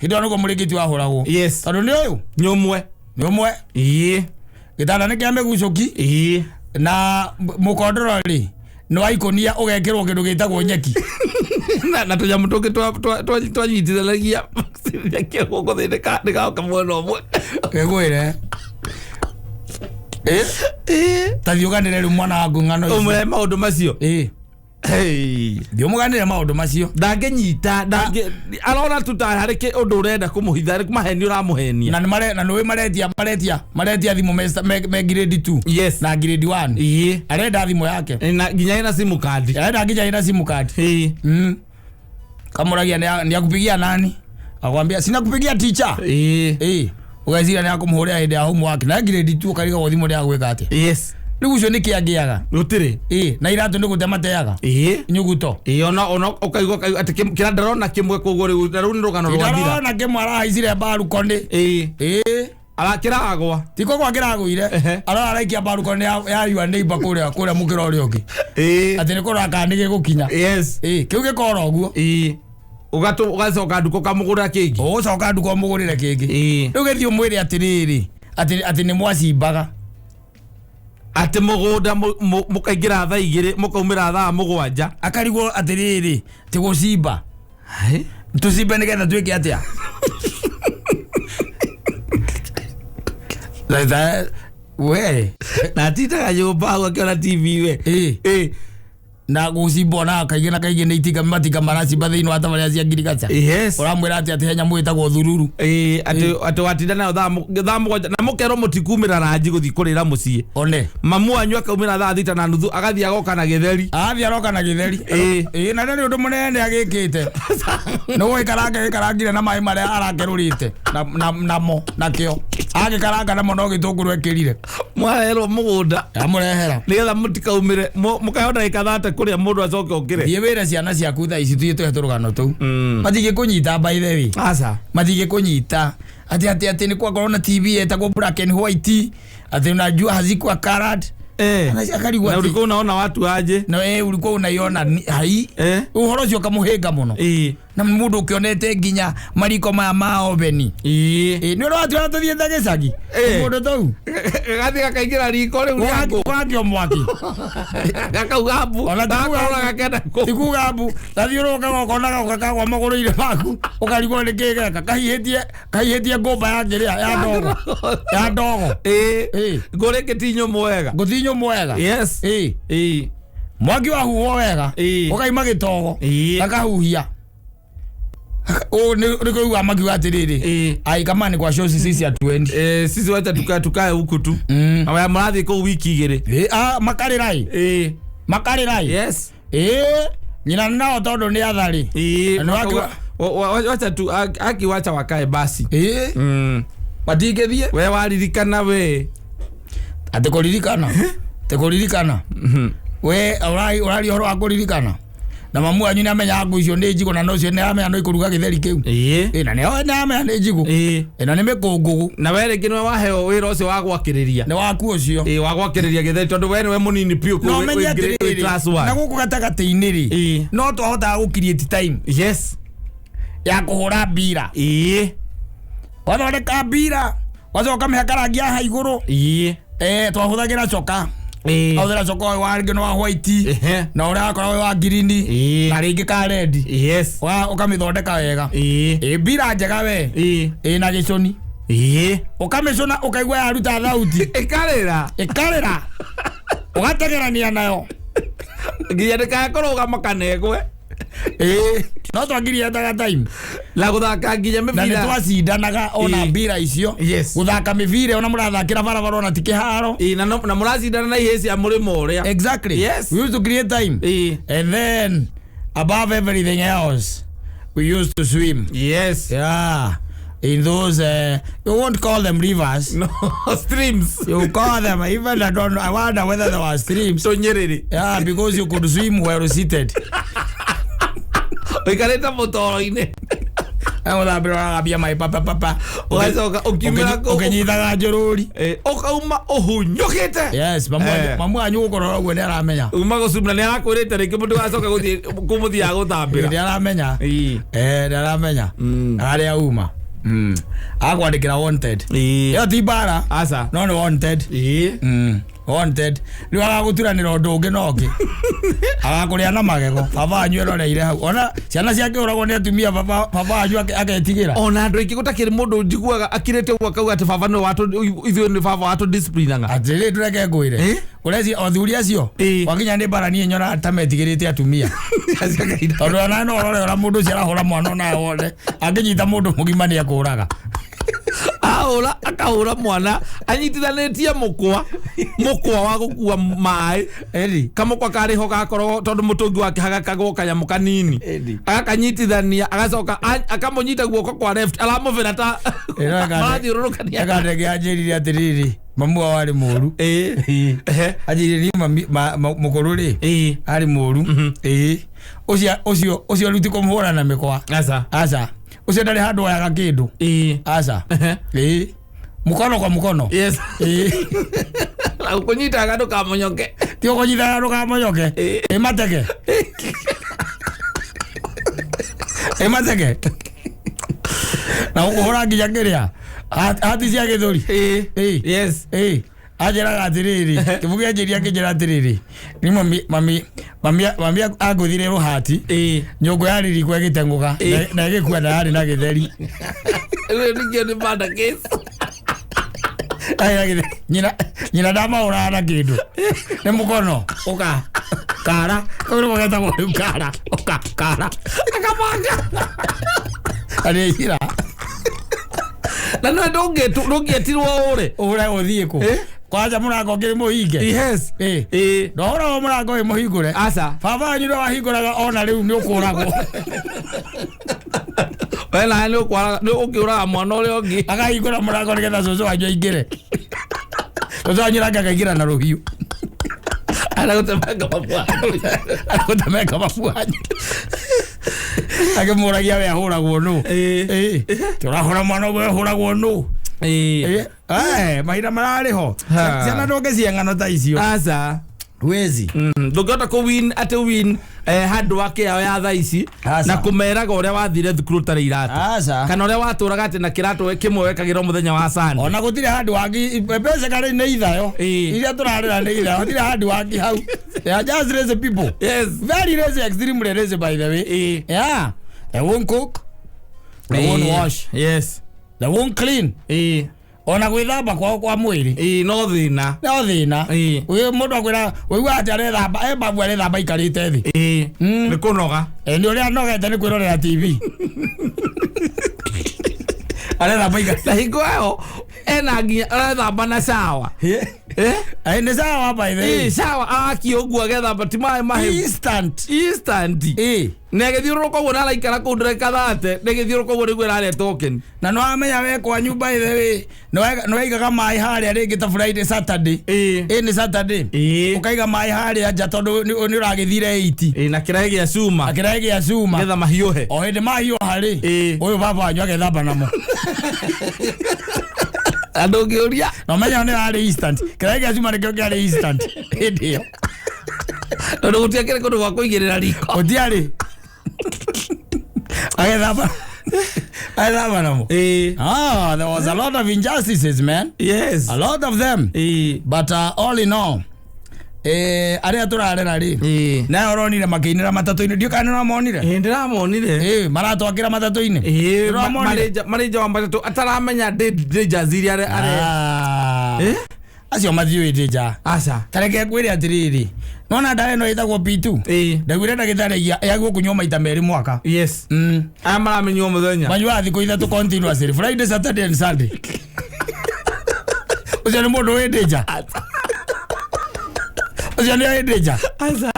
A: hĩndĩ ĩyo nĩguo mũrĩngĩti wahũragwo
B: Yes.
A: tondũ nĩ ũyũ
B: Nĩ ũmwe.
A: nĩ ũmwe
B: Ĩĩ.
A: gĩtanda nĩ kĩa mĩgucũki
B: Ĩĩ.
A: Na mũkondoro rĩ nĩ wa ikũnia ũgekĩrwo kĩndũ gĩtagwo nyeki
B: Na tũnyamũ tũngĩ twanyitithanagia gũkũ thĩ nĩgaoka mwena ũmwe.
A: gĩgwĩre ta thiĩ ũganĩre rĩu mwana waku ng'ano ici.
B: Ũmũre maũndũ macio.
A: Ĩĩ.
B: Hey.
A: Thiĩ ũmũganĩre maũndũ macio
B: Ndangĩnyita arona tu ta harĩ ũndũ ũrenda kũmũhitha harĩ maheni ũramũhenia.
A: Na nĩ na nĩũĩ maretia maretia maretia thimũ me grade 2
B: Yes.
A: na grade 1
B: Ĩĩ.
A: arenda thimũ yake
B: Na nginya ĩna simu card.
A: arenda nginya ina simu card.
B: Ĩĩ.
A: Kamũragia nĩ akupigia nani akwambia sina kupigia teacher.
B: Ĩĩ.
A: Ĩĩ ũgeciria nĩ akũmũhũrĩra hĩndĩ ya homework na grade 2 ũkarigagwo thimũ nĩ agwĩka atĩa
B: Yes.
A: rĩu ũcio nĩkĩ angĩaga
B: Gũtirĩ.
A: Ĩĩ na iratũ nĩ gũte mateaga
B: Ĩĩ.
A: nyuguto
B: Ĩĩ ona ona ũkaigua atĩ kĩrĩa ndarona kĩmwe koguo rĩu na rĩu nĩ rũgano rwathira.
A: ndarona kĩmwe arahaicire mbarukoni
B: Ĩĩ.
A: Ĩĩ
B: Arakĩragwa.
A: ti kũgwa kĩragũire
B: Ehe.
A: arora araikia mbarukoni ya your neighbor kũrĩa kũrĩa mũkĩra ũrĩa ũngĩ
B: Ĩĩ.
A: atĩ nĩ kũrora kana nĩ gĩgũkinya
B: Yes.
A: Ĩĩ kĩu gĩkora ũguo
B: Ĩĩ. Ũgacoka nduka ũkamũgũrĩra kĩngĩ.
A: ũgũcoka nduka ũmũgũrĩre kĩngĩ
B: Ĩĩ.
A: rĩu gĩthiĩ ũmwĩre atĩrĩrĩ atĩ nĩ mwacimbaga
B: Atĩ mũgũnda mũkaingĩra thaa 2 mũkaumĩra thaa 7.
A: Akarigwo atĩrĩrĩ ti gũcimba tũcimbe nĩgetha twĩke atĩa we
B: Na atindaga nyũmba hau akĩona TV we.
A: Ĩĩ.
B: Ĩĩ.
A: Na gũcimba ona kaingĩ na kaingĩ nĩ itinga matinga maracimba thĩinĩ wa tabarĩra cia ngirigaca
B: Yes.
A: ũramwĩra atĩ atĩ he nyamũ ĩtagwo thururu
B: Ĩĩ atĩ atĩ watinda nayo thaa 7 na mũkerwo mũtikumĩra ranji gũthiĩ kũrĩra mũciĩ.
A: One
B: Mamu wanyu akaumĩra thaa 6:30 agathiĩ agoka na gĩtheri.
A: Athiĩ aroka na gĩtheri.
B: Ĩĩ.
A: Ĩĩ na ndarĩ ũndũ mũnene agĩkĩte nĩ gũgĩkaranga gĩkarangire na maĩ marĩa arakerũrĩte namo nakĩo agĩkaranga namo no gĩtũngũrũ ekĩrire
B: Mwarerwo mũgũnda
A: amũrehera
B: nĩgetha mũtikaumĩre mũkaheo ndagĩka 30 kũrĩa mũndũ acoke okĩre.
A: Thiĩ wĩre ciana ciaku thaa ici tũthiĩ tũhe tũrũgano tũu matingĩkũnyita by the way
B: Aca.
A: Matingĩkũnyita atĩ atĩ atĩ nĩ kwakorwo na TV etagwo black and white atĩ unajua hazikuwa colored.
B: Eh.
A: Akarigwo
B: Na
A: atĩ
B: ulikuwa unaona watu aje?
A: Na ulikuwa unaiona hai
B: Eh.
A: ũhoro ũcio ũkamũhĩnga mũno
B: Ĩĩ.
A: Na mũndũ ũkĩonete nginya mariko maya ma oveni
B: Ĩĩ.
A: Ĩ, nĩ ũrĩ watuona tũthiĩte gĩcagi
B: Eh.
A: mũndũ tũu
B: Gathiĩ gakaingĩra riko rĩu rĩa ngũ.
A: Ũgakio mwaki
B: Gakauga mbu.
A: Ona ti kuga-
B: Gakauga gakenda kũ.
A: Ti kuga mbu gathiũrũrũka gokona goka kagwa magũrũ-inĩ maku ũkarigwo nĩ kĩ geka kahiĩtie kahiĩtie ngũmba ya kĩrĩa ya ndogo ya ndogo.
B: Ĩĩ.
A: Ĩĩ.
B: Ngũ rĩngĩ ti nyũmũ wega.
A: Ngũthi nyũmũ wega.
B: Yes.
A: Ĩĩ.
B: Ĩĩ.
A: Mwaki wahuhwo wega
B: Ĩĩ.
A: ũkaima gĩtogo
B: Ĩĩ.
A: gakahuhia Ũ, nĩ kũigua makiuga atĩrĩrĩ
B: Ĩĩ.
A: ai kama ni kwa shosi sisi hatuendi.
B: Eh, sisi wacha tukae tukae huku tu. Na waya mũrathiĩ kũu wiki 2.
A: Ĩĩ, ah, makarĩrai
B: Ĩĩ.
A: makarĩrai
B: Yes.
A: Ĩĩ nyina nao tondũ nĩ atharĩ
B: Ĩĩ.
A: Na nĩ wakiuga-
B: Wacha tu aki wacha wakae basi.
A: Ĩĩ matingĩthiĩ
B: We waririkana we.
A: atĩ kũririkana atĩ kũririkana we ũraria ũhoro wa kũririkana Na mamu wanyu nĩ amenyaga ngũ icio nĩ njigũ, na no cio nĩ aramenya no ikũruga gĩtheri kĩu.
B: Ĩĩ.
A: Ĩ, na nĩ aramenya nĩ njigũ.
B: Ĩĩ.
A: Ĩ, na nĩ mĩkũngũgũ.
B: Na we rĩngĩ nĩwe waheo wĩra ũcio wa gwakĩrĩria.
A: Nĩ waku ũcio.
B: Ĩĩ, wa gwakĩrĩria gĩtheri tondũ we nĩwe mũnini biũ
A: No
B: kũu
A: menye
B: wĩ
A: atĩrĩrĩ,
B: class
A: na
B: 1.
A: gũkũ gatagatĩ-inĩ rĩ,
B: Ĩĩ.
A: no twahotaga gũ create time
B: Yes.
A: ya kũhũra mbira.
B: Ĩĩ.
A: Wathondeka mbira, wacoka ũkamĩhaka rangi haha igũrũ.
B: Ĩĩ.
A: Eh, twahũthagĩra coka.
B: Ĩĩ.
A: Ahũthĩra coka ũyũ wa rĩngĩ nĩ wa white,
B: Ehe.
A: na ũrĩa wakoragwo wĩ wa green,
B: Ĩĩ.
A: na rĩngĩ ka red.
B: Yes.
A: Ũkamĩthondeka wega.
B: Ĩĩ.
A: Ĩ, mbira njega we.
B: Ĩĩ.
A: Ĩ, na gĩcũni.
B: Ĩĩ.
A: Ũkamĩcũna ũkaigua yaruta thauti.
B: Ĩkarĩra.
A: Ĩkarĩra. Ũgategerania nayo.
B: Nginya ndĩkae kũrũgama kana ĩgwe.
A: Ĩĩ. No twangirietaga time.
B: Na gũthaka nginya
A: Na nĩ
B: mĩbira.
A: twacindanaga ona
B: Ĩĩ.
A: mbira icio.
B: Yes.
A: Gũthaka mĩbira ona mũrathakĩra barabara ona ti kĩharo.
B: Ĩĩ, na na mũracindana na ihĩĩ cia mũrĩmo ũrĩa.
A: Exactly.
B: Yes.
A: We used to create time.
B: Ĩĩ.
A: And then above everything else, we used to swim.
B: Yes.
A: Yeah. In those, you won't call them rivers.
B: No, streams.
A: You call them, even I don't know, I wonder whether there were streams.
B: Tũnyĩrĩrĩ.
A: Yeah, because you could swim while seated.
B: Ũikarĩte mũtoro-inĩ.
A: Ũthambĩra ũragambia maĩ papa papa.
B: Ũgacoka ũkiumĩra kũu.
A: Ũkĩnyitaga njũrũri.
B: Ĩĩ, ũkauma ũhunyũkĩte.
A: Yes,
B: Eh.
A: mamu wanyu gũkorora ũguo nĩ aramenya.
B: Uma gũcumna nĩ arakwĩrĩte rĩngĩ mũndũ wacoka gũthiĩ kũmũthiaga gũthambĩra.
A: Nĩ aramenya.
B: Ĩĩ.
A: Eh, nĩ aramenya. Harĩa uma. Akwandĩkĩra wanted.
B: Ĩĩ.
A: Ĩyo ti mbara.
B: Aca.
A: No nĩ wanted.
B: Ĩĩ.
A: Wanted. Rĩu agagũturanĩra ũndũ ũngĩ na ũngĩ. Agakũrĩa na magego. Baba wanyu eroreire hau. Ona ciana ciake ũragwo nĩ atumia, baba wanyu agetigĩra.
B: Ona andũ aingĩ gũtakĩrĩ mũndũ njiguaga akirĩte ũguo akauga atĩ baba nĩwe watũ ithuĩ nĩ baba watũ disciplinaga.
A: Atĩrĩ, tũreke ngwĩre.
B: Eh?
A: Ũreci athuri acio
B: Ĩĩ.
A: wakinya nĩ mbara, niĩ nyonaga ta metigĩrĩte atumia, tondũ ona no ũrore ũrĩa mũndũ ũcio arahũra mwana, onawe wone angĩnyita mũndũ mũgima nĩ ekũraga.
B: Ahũra akahũra mwana anyitithanĩtie mũkwa, mũkwa wa gũkua maĩ.
A: Ĩni.
B: Kamũkwa karĩ ho gakoragwo tondũ mũtũngi wake hagakagwo kanyamũ kanini.
A: Ĩni.
B: Agakanyitithania, agacoka akamũnyita guoko kwa left, aramũbĩra ta marathiũrũrũkania.
A: Ekandege anjĩrire atĩrĩrĩ, mamu wao arĩ mũru.
B: Ĩĩ. Ehe.
A: Anjĩrire niĩ mami mũkũrũ rĩ,
B: Ĩĩ.
A: arĩ mũru. Ĩĩ, ũcio ũcio ũcio rĩu ti kũmũhũra na mĩkwa.
B: Aca.
A: Aca, ũcio ndarĩ handũ oyaga kĩndũ.
B: Ĩĩ.
A: Aca.
B: Ehe.
A: Ĩĩ, mũkono kwa mũkono.
B: Yes.
A: Ĩĩ.
B: Na ũkũnyitaga ndũkamonyoke.
A: Ti ũkũnyitaga ndũkamonyoke.
B: Ĩĩ.
A: Ĩ mateke, ĩ mateke, na ũkũhũra nginya kĩrĩa hati cia gĩthũri.
B: Ĩĩ.
A: Ĩĩ.
B: Yes.
A: Ĩĩ, anjĩraga atĩrĩrĩ, kĩbuku anjĩria akĩnjĩra atĩrĩrĩ, ni mami mami mami mami angũthire rũhati.
B: Ĩĩ.
A: Nyũngũ yarĩ riko ĩgĩtengũka na ĩgĩkua na yarĩ na gĩtheri.
B: Rĩu ningĩ nĩ murder case.
A: Yarĩ na gĩtheri. Nyina nyina ndamahũraga na kĩndũ, nĩ mũkono ũka kara kau nĩko getagwo rĩu, kara ũka kara.
B: Akamanga.
A: Arĩira.
B: Na no ndũngĩetirwo ũre.
A: Ũre ũthiĩ kũ?
B: Eh?
A: Kwanja mũrango ũngĩ mũhinge.
B: Yes.
A: Ĩĩ.
B: Ĩĩ.
A: Ndohoragwo mũrango wĩ mũhingũre.
B: Aca.
A: Baba wanyu nĩ wahingũraga, ona rĩu nĩ ũkũragwo.
B: We nawe nĩ ũkwaraga nĩ ũkĩũraga mwana ũrĩa ũngĩ.
A: Akahingũra mũrango nĩgetha cũcũ wanyu aingĩre, cũcũ wanyu nake akaingĩra na rũhiũ.
B: Aragũtemanga mabu wanyu.
A: Agũtemeka mabu wanyu akĩmũragia we ahũragwo nũ.
B: Ĩĩ.
A: Ĩĩ, tũrahũra mwana ũmwe ahũragwo nũ.
B: Ĩĩ.
A: Ĩĩ. Eh, mahinda mararĩ ho.
B: Ha.
A: Ciana ndũngĩcie ng'ano ta icio.
B: Aca.
A: Wezi.
B: Ndũngĩhota kũ win atĩ win handũ wake yao ya thaa ici
A: Aca.
B: na kũmeraga ũrĩa wathire thukuru ũtarĩ iratũ
A: Aca.
B: kana ũrĩa watũraga atĩ na kĩratũ kĩmwe wekagĩra mũthenya wa Sunday.
A: Ona gũtirĩ handũ wangĩ basically nĩ ithayo.
B: Ĩĩ.
A: Iria tũrarĩra nĩ ithayo, hatirĩ handũ wangĩ hau. They are just lazy people.
B: Yes.
A: Very lazy, extremely lazy, by the way.
B: Ĩĩ.
A: Yeah, they won't cook, they won't
B: Ĩĩ.
A: wash,
B: Yes.
A: they won't clean.
B: Ĩĩ.
A: Ona gwĩthamba kwao kwa mwĩrĩ
B: Ĩĩ, no thĩna.
A: no thĩna.
B: Ĩĩ.
A: Wĩ mũndũ akwĩra ũigua atĩ arethamba e babu arethamba aikarĩte thĩ.
B: Ĩĩ. Nĩ kũnoga.
A: Ĩ, nĩ ũrĩa anogete nĩ kwĩrorera TV, arethamba aikarĩte.
B: Na hingo ĩyo ena nginya arethamba na cawa. Eh?
A: Ai nĩ sawa by the way.
B: Ĩ sawa akia ũguo agethamba ti maĩ mahehu.
A: Instant.
B: Instant.
A: Ĩ.
B: Na ĩgĩthiũrũrũka ũguo na araikara kũu ndagĩka 30 na ĩgĩthiũrũrũka ũguo nĩguo ĩrareta ũkeni.
A: Na nĩ wamenya we kwanyu by the way nĩ waigaga maĩ harĩa rĩngĩ ta Friday Saturday.
B: Ĩ.
A: Ĩ nĩ Saturday.
B: Ĩ.
A: Ũkaiga maĩ harĩa nja tondũ nĩ ũragĩthire 8.
B: Ĩ na kĩraĩ gĩa cuma.
A: Akĩraĩ gĩa cuma.
B: Nĩgetha mahiũhe.
A: O hĩndĩ mahiũha rĩ.
B: Ĩ.
A: Ũyũ baba wanyu agethamba namo.
B: Andũ ũngĩũria.
A: Na ũmenya nĩ yarĩ instant. Kĩraĩ gĩa cuma nĩkĩo kĩarĩ instant. Hĩndĩ ĩyo.
B: Tondũ gũtiakĩrĩ kũndũ gwa kũigĩrĩra riko.
A: Gũtiarĩ. Agethamba. Agethamba namo.
B: Ĩ.
A: Ah, there was a lot of injustices, man.
B: Yes.
A: A lot of them.
B: Ĩ.
A: But all in all, arĩa tũrarera rĩ
B: Ĩ.
A: nayo ũronire makĩinĩra matatũ-inĩ ndiũ kana nĩũramonire.
B: Ĩ ndĩramonire.
A: Ĩ maratwakĩra matatũ-inĩ.
B: Ĩ
A: Nĩũramonire?
B: marĩ nja wa matatũ ataramenya dangers iria are.
A: Ah.
B: Eh?
A: Acio mathiũĩ nja.
B: Aca.
A: Ta reke ngwĩre atĩrĩrĩ, nona ndawa ĩno ĩtagwo P2.
B: Ĩ.
A: Ndaiguire ndagĩtarĩ yagwo kũnyua maita merĩ mwaka.
B: Yes. Aya maramenywo mũthenya.
A: Manyuaga thikũ ithatũ continuously, Friday, Saturday and Sunday. Ũcio nĩ mũndũ wĩ danger. Ũcio nĩ wĩ danger.
B: Aca.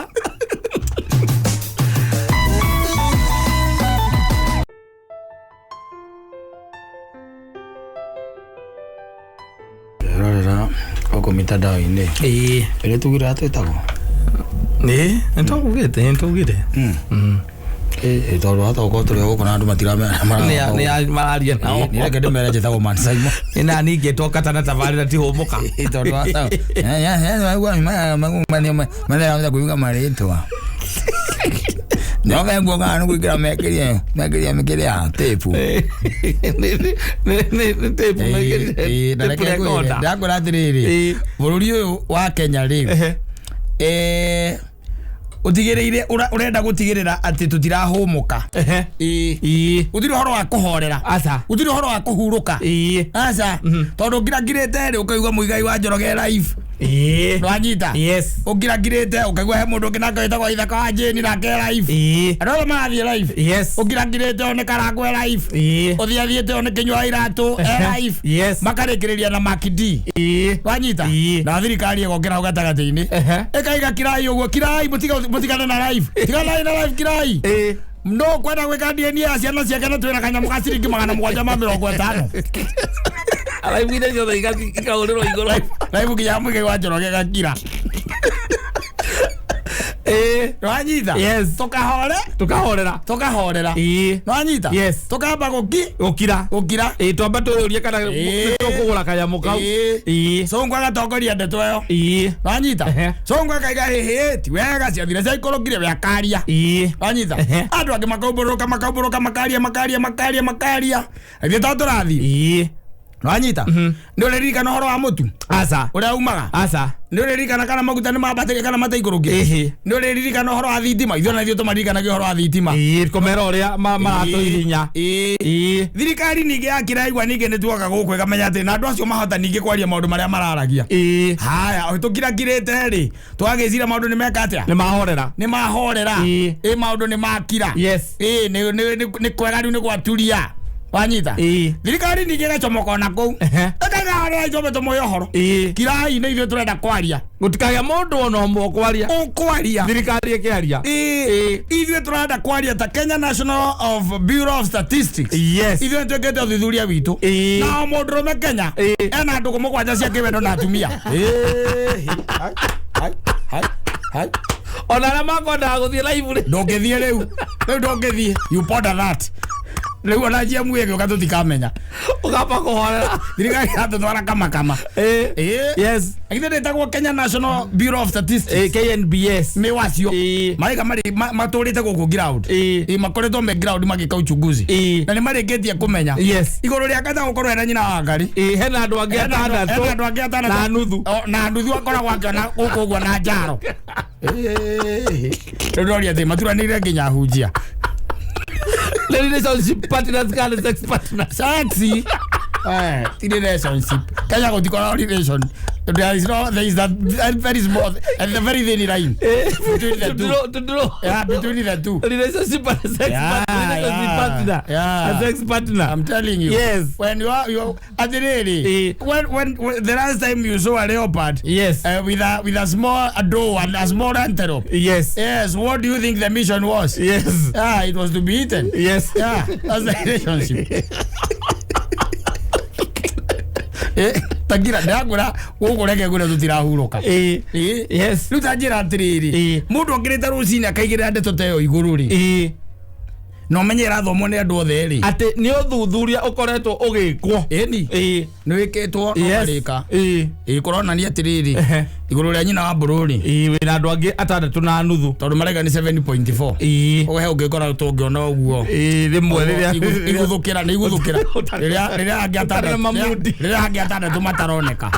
A: Rorera gũkũ mitandao-inĩ
B: Ĩ.
A: ĩrĩa tugire atwĩtagwo
B: Ĩ nĩtwaugĩte nĩtwaugĩte.
A: Ĩ tondũ hata gũkorwo tũrĩ o gũkũ na andũ matiramenya.
B: Nĩ mararia nao.
A: Nĩ reke ndĩmere njĩtagwo Man Simon.
B: Ĩ na ningĩ twoka na tabarĩra ti hũmũka.
A: Ĩ tondũ hata kuiga marĩtwa nyoka nguoga nĩ gwĩkĩra mekĩrie mekĩrie mĩkĩrĩa tape.
B: Nĩ tape mekĩrire.
A: Na
B: Tape
A: reke ngwĩre
B: recorder.
A: ndakwĩra atĩrĩrĩ,
B: Ĩ.
A: bũrũri ũyũ wa Kenya rĩ,
B: Ehe.
A: ũtigĩrĩire ũrenda gũtigĩrĩra atĩ tũtirahũmũka.
B: Ehe.
A: Ĩ.
B: Ĩ.
A: Gũtirĩ ũhoro wa kũhorera.
B: Aca.
A: Gũtirĩ ũhoro wa kũhurũka.
B: Ĩ.
A: Aca. Tondũ ũngirangirĩte rĩ ũkaigua Muigai wa Njoroge live.
B: Ĩ.
A: Nĩwanyita?
B: Yes.
A: Ũngirangirĩte ũkaigua he mũndũ ũngĩ nake wĩtagwo Ithaka wa Jane nake live.
B: Ĩ.
A: Andũ othe marathiĩ live.
B: Yes.
A: Ũngirangirĩte o nĩ Karangũ e live.
B: Ĩ.
A: Ũthiathiĩte o nĩ Kĩnyua wa Iratũ e live.
B: Yes.
A: Makarĩkĩrĩria na Mark D.
B: Ĩ.
A: Wanyita?
B: Ĩ.
A: Na thirikari ĩgokĩra hau gatagatĩ-inĩ.
B: Ehe.
A: Ĩkaiga kirai ũguo, kirai mũtigane na live. Tiganai na live kirai.
B: Ĩ.
A: No kwenda gwĩka DNA ya ciana ciake na twĩna kanyamũ ka ciringi 750.
B: Araiguire ciothe ikahũrĩrwo igũrũ.
A: Live nginya Muigai wa Njoroge gakira.
B: Ĩ.
A: Nĩwanyita?
B: Yes.
A: Tũkahore,
B: Tũkahorera.
A: tũkahorera.
B: Ĩ.
A: Nĩwanyita?
B: Yes.
A: Tũkamba gũki
B: Gũkira.
A: gũkira.
B: Ĩ twambe twĩyũrie kana
A: Ĩ.
B: nĩtũkũgũra kanyamũ kau.
A: Ĩ.
B: Ĩ.
A: Cũngũ agatongoria ndeto ĩyo.
B: Ĩ.
A: Nĩwanyita?
B: Ehe.
A: Cũngũ akaiga hĩhĩ ti wega ciathire ciaikũrũkire we akaria.
B: Ĩ.
A: Wanyita?
B: Ehe.
A: Andũ angĩ makaumbũrũka makaumbũrũka makaria makaria makaria makaria. Ithuĩ to tũrathiĩ.
B: Ĩ.
A: Nĩwanyita? Nĩ ũrĩririkana ũhoro wa mũtu
B: Aca.
A: ũrĩa umaga?
B: Aca.
A: Nĩ ũrĩririkana kana maguta nĩ mambatĩrie kana mataikũrũkire?
B: Ĩhĩ.
A: Nĩ ũrĩririkana ũhoro wa thitima? Ithuĩ ona ithuĩ tũmaririkanagia ũhoro wa thitima.
B: Ĩ. Kũmera ũrĩa maratũhihinya.
A: Ĩ.
B: Ĩ.
A: Thirikari ningĩ yakĩraigua ningĩ nĩ tuoka gũkũ ĩkamenya atĩ na andũ acio mahota ningĩ kwaria maũndũ marĩa mararagia.
B: Ĩ.
A: Haya, tũkirakirĩte rĩ, twagĩcira maũndũ nĩ meka atĩa?
B: Nĩ mahorera.
A: Nĩ mahorera.
B: Ĩ.
A: Ĩ maũndũ nĩ makira.
B: Yes.
A: Ĩ nĩ kwega rĩu nĩ gwaturia. Wanyita?
B: Ĩ.
A: Thirikari ningĩ ĩgacomoka ona kũu.
B: Ehe.
A: Ĩkaiga harĩa icombe tũmũhe ũhoro.
B: Ĩ.
A: Kirai nĩ ithuĩ tũrenda kwaria.
B: Gũtikagĩa mũndũ ona ũmwe ũkwaria.
A: Ũkwaria.
B: Thirikari ĩkĩaria.
A: Ĩ. Ithuĩ tũrenda kwaria ta Kenya National of Bureau of Statistics.
B: Yes.
A: Ithuĩ nĩtwĩkĩte ũthuthuria witũ.
B: Ĩ.
A: Na o mũndũrũme Kenya
B: Ĩ.
A: ena ndũgũ mũgwanja cia kĩwendo na atumia. Ĩ. Hai, hai, hai, hai.
B: Ona arĩa makwendaga gũthiĩ live rĩ.
A: Ndũngĩthiĩ rĩu. Rĩu ndũngĩthiĩ. You ponder that. Rĩu ona GMU ĩgĩũka tũtikamenya.
B: Ũkamba kũhorera.
A: Thirikari yatũtwara kamakama.
B: Ĩ.
A: Ĩ.
B: Yes.
A: Githĩ ndĩtagwo Kenya National Bureau of Statistics.
B: Ĩ KNBS.
A: Nĩ wacio.
B: Ĩ.
A: Maraiga matũrĩte gũkũ ground.
B: Ĩ.
A: Ĩ makoretwo me ground magĩka uchunguzi.
B: Ĩ.
A: Na nĩ marĩkĩtie kũmenya.
B: Yes.
A: Igũrũ rĩa kata gũkorwo ena nyina wa Ngarĩ.
B: Ĩ hena andũ angĩ
A: Hena andũ
B: atandatũ.
A: angĩ atandatũ.
B: Na nuthu.
A: O, na nuthu akoragwo akĩona gũkũ ũguo na njaro. Rĩu ndoria atĩ maturanĩire nginya hunjia.
B: Relationship partners kana sex partners.
A: Sexy. Ti relationship. Kenya gũtikoragwo relation. There is no, there is that very small and the very thin line between the two.
B: To draw
A: Yeah, between the two.
B: Relationship and sex
A: Yeah,
B: partner, relationship
A: yeah,
B: partner.
A: yeah.
B: A sex partner.
A: I'm telling you.
B: Yes.
A: When you are, you atiriri. When the last time you saw a leopard,
B: Yes.
A: with a small doe and a small antelope.
B: Yes.
A: Yes. What do you think the mission was?
B: Yes.
A: Ah, it was to be eaten.
B: Yes.
A: Yeah, that's the relationship. Tagira ndagura guku reke ngure tutirahuruka.
B: Eh.
A: Eh.
B: Yes.
A: Riu ta njira atiriri.
B: Eh.
A: Mundu okirite rucini akaigirira ndeto ta iyo iguru ri.
B: Eh.
A: Na umenye irathomwo ni andu othe ri.
B: Atĩ nĩ ũthuthuria ũkoretwo ũgĩkwo.
A: Ĩni.
B: Eh.
A: Nĩ wĩkĩtwo na
B: Yes.
A: ũkarĩka.
B: Eh.
A: Ĩ kũronania atĩrĩrĩ
B: Ehe.
A: igũrũ rĩa nyina wa mbũrũ rĩ
B: Eh, wĩna andũ angĩ atandatũ na nuthu.
A: tondũ maraiga nĩ 7.4
B: Eh.
A: ũhe ũngĩkora tũngĩona ũguo
B: Eh, rĩmwe rĩrĩa
A: iguthũkĩra nĩ iguthũkĩra rĩrĩa rĩrĩa angĩ
B: Ũtarĩ na
A: atandatũ
B: mamundi.
A: rĩrĩa angĩ atandatũ mataroneka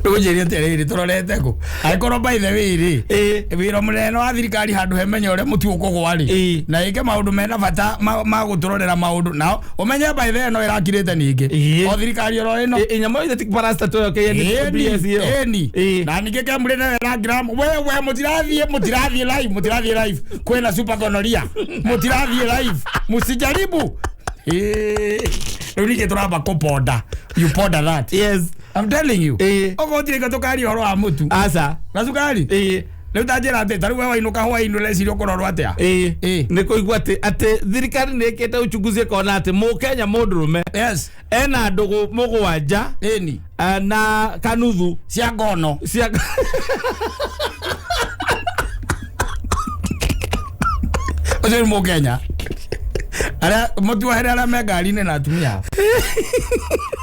A: ndũnjĩrie atĩrĩrĩ tũrorete kũ angĩkorwo by the way rĩ
B: Eh.
A: wĩra mũnene wa thirikari handũ hemenya ũrĩa mũtu ũkũgwa rĩ
B: Ĩĩ.
A: na ĩke maũndũ mena bata ma gũtũrorera maũndũ nao ũmenye by the way no ĩrakirĩte ningĩ
B: Ĩĩ.
A: o thirikari oro ĩno
B: Eh, nyamũ ĩyo ti paracetamol ĩyo KNBS ĩyo.
A: ĩni
B: Ĩĩ.
A: na ningĩ kemurĩ nayo ĩragram we mũtirathiĩ mũtirathiĩ live mũtirathiĩ live kwĩna super gonorrhea mũtirathiĩ live mũsijaribu. Ĩĩ. Rĩu ningĩ tũramba kũponda, you ponder that.
B: Yes.
A: I'm telling you.
B: Ĩĩ.
A: Okorwo tirĩ tũkaria ũhoro wa mũtu
B: Aca.
A: na cukari.
B: Eh.
A: Rĩu ta njĩra atĩ ta rĩu we wainũka hwainĩ ũreciria ũkũrorwo atĩa?
B: Ĩĩ.
A: Ĩĩ.
B: Nĩ kũigua atĩ atĩ thirikari nĩ ĩkĩte uchunguzi ĩkona atĩ mũkenya mũndũrũme
A: Yes.
B: ena ndũgũ mũgwanja
A: Ĩni.
B: na kanuthu
A: Cia ngono.
B: Cia
A: Ũcio nĩ mũkenya arĩa mũtuohere arĩa me ngari-inĩ na atumia ao.